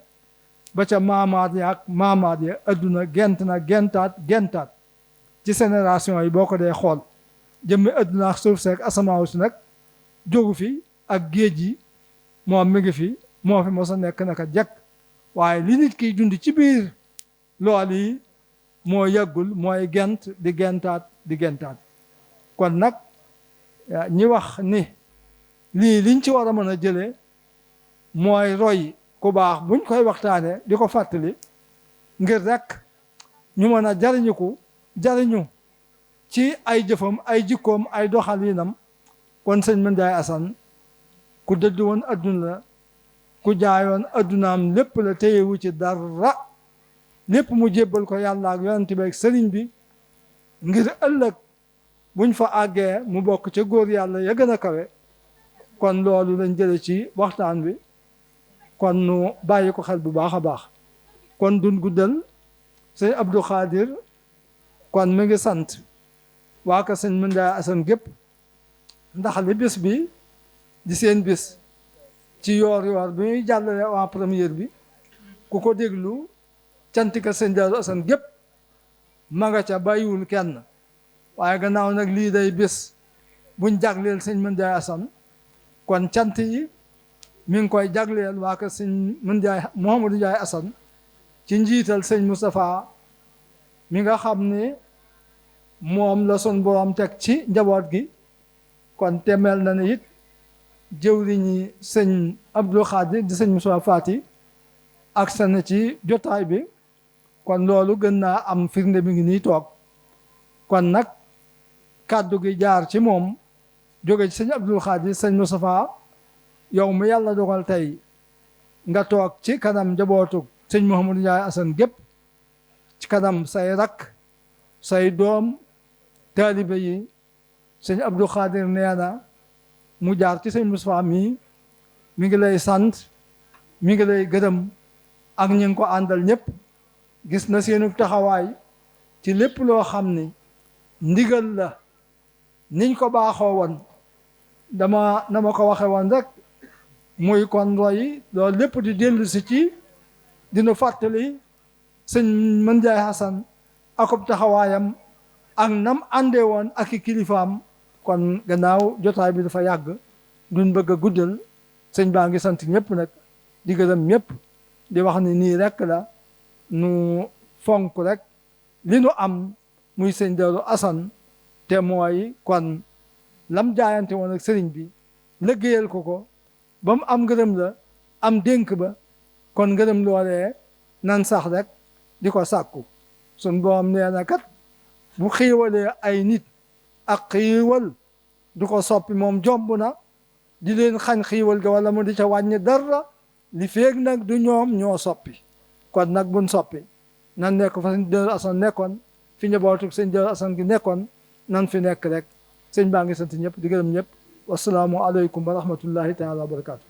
ba ca maamaat ya ak maamaat ya adduna gent na gentaat ci génération yi boo ko dee xool jëmmi adduna ak suuf seek asamaaw si nag jógu fi ak géej yi moom mi ngi fi moo fi mos a nekk naka jekk waaye li nit kiy dund ci biir lool yi moo yàggul mooy gent di gentaat kon nag ñi wax ni lii liñ ci war a mën a jëlee mooy roy ku baax buñ koy waxtaane di ko fàttali ngir rek ñu mën a jariñu ci ay jëfam ay jikkoom ay doxalinam kon sëñ Mandiaye Assane ku dëdd woon adduna la ku jaayoon addunaam lépp la téyewu ci dara lépp mu jébbal ko yàlla ak yonent bi ak sëriñ bi ngir ëllëg buñ fa àggee mu bokk ca góor yàlla ya gën a kawe kon loolu lañ jële ci waxtaan bi kon nu bàyyi ko xel bu baax a baax kon duñ guddal sëñ Abdou Khadir kon mi ngi sant waa ka sëñ Mandiaye Assane gépp ndax li bis bi di seen bis ci yoor bi muy jàllale waa première bi ku ko déglu cantika sëñ Darou Assane gépp ma nga ca bàyyiwul kenn waaye gannaaw nag lii day bis buñ jagleel sëñ Mandiaye Assane kon cant yi mi ngi koy jagleel waa ka sëñ Mouhamadou Ndiaye Assane ci njiital sëñ Moustapha mi nga xam ne moom la sun borom teg ci njaboot gi kon temel na ne it jëwriñi sëñ Abdou Khadir di sëñ Moustapha Fati ak sana ci jotaay bi kon loolu gën naa am firnde mi ngi nii toog kon nag kàddu gi jaar ci moom jóge ci sëñ Abdou Khadir sëñ Moustapha yow mi yàlla dogal tey nga toog ci kanam njabootu sëñ Mouhamadou Ndiaye Assane gépp ci kanam say rakk say doom taalibe yi sëñ Abdou Khadir nee na mu jaar ci sëñ Moustapha mi ngi lay sant mi ngi lay gërëm ak ñi ngi ko àndal ñëpp gis na seenu taxawaay ci lépp loo xam ni ndigal la niñ ko baaxoo woon dama ko waxe woon rek muy kon roy loolu lépp di dellu si ci dina fàttali sëñ Mandiaye Assane akub taxawaayam ak nam àndee woon ak i kilifaam kon gannaaw jotaay bi dafa yàgg duñ bëgg a guddal sëñ baa ngi sant ñëpp nag di gërëm ñëpp di wax ni nii rek la nu fonk rek li nu am muy sëñ Darou Assane te mooy kon lam jaayante woon ak sëriñ bi liggéeyal ko ba mu am ngërëm la am dénk ba kon ngërëm loolee nan sax rek di ko sàkku sun borom nee na kat bu xiiwalee ay nit ak xiiwal du ko soppi moom jomb na di leen xañ xiiwal ga wala mu di ca wàññi dara li feeg nag du ñoom ñoo soppi kon nag buñ soppi nan nekk fa sëñ Darou Assane nekkoon fi njabootu sëñ Darou Assane gi nekkoon nan fi nekk rek sëñ baa ngi sant ñëpp di gërëm ñëpp wasalaamu aleykum wa rahmatullahi taala wa barakatu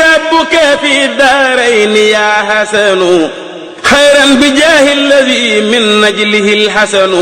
ربك في الدارين يا حسن خيرا بجاه الذي من نجله الحسن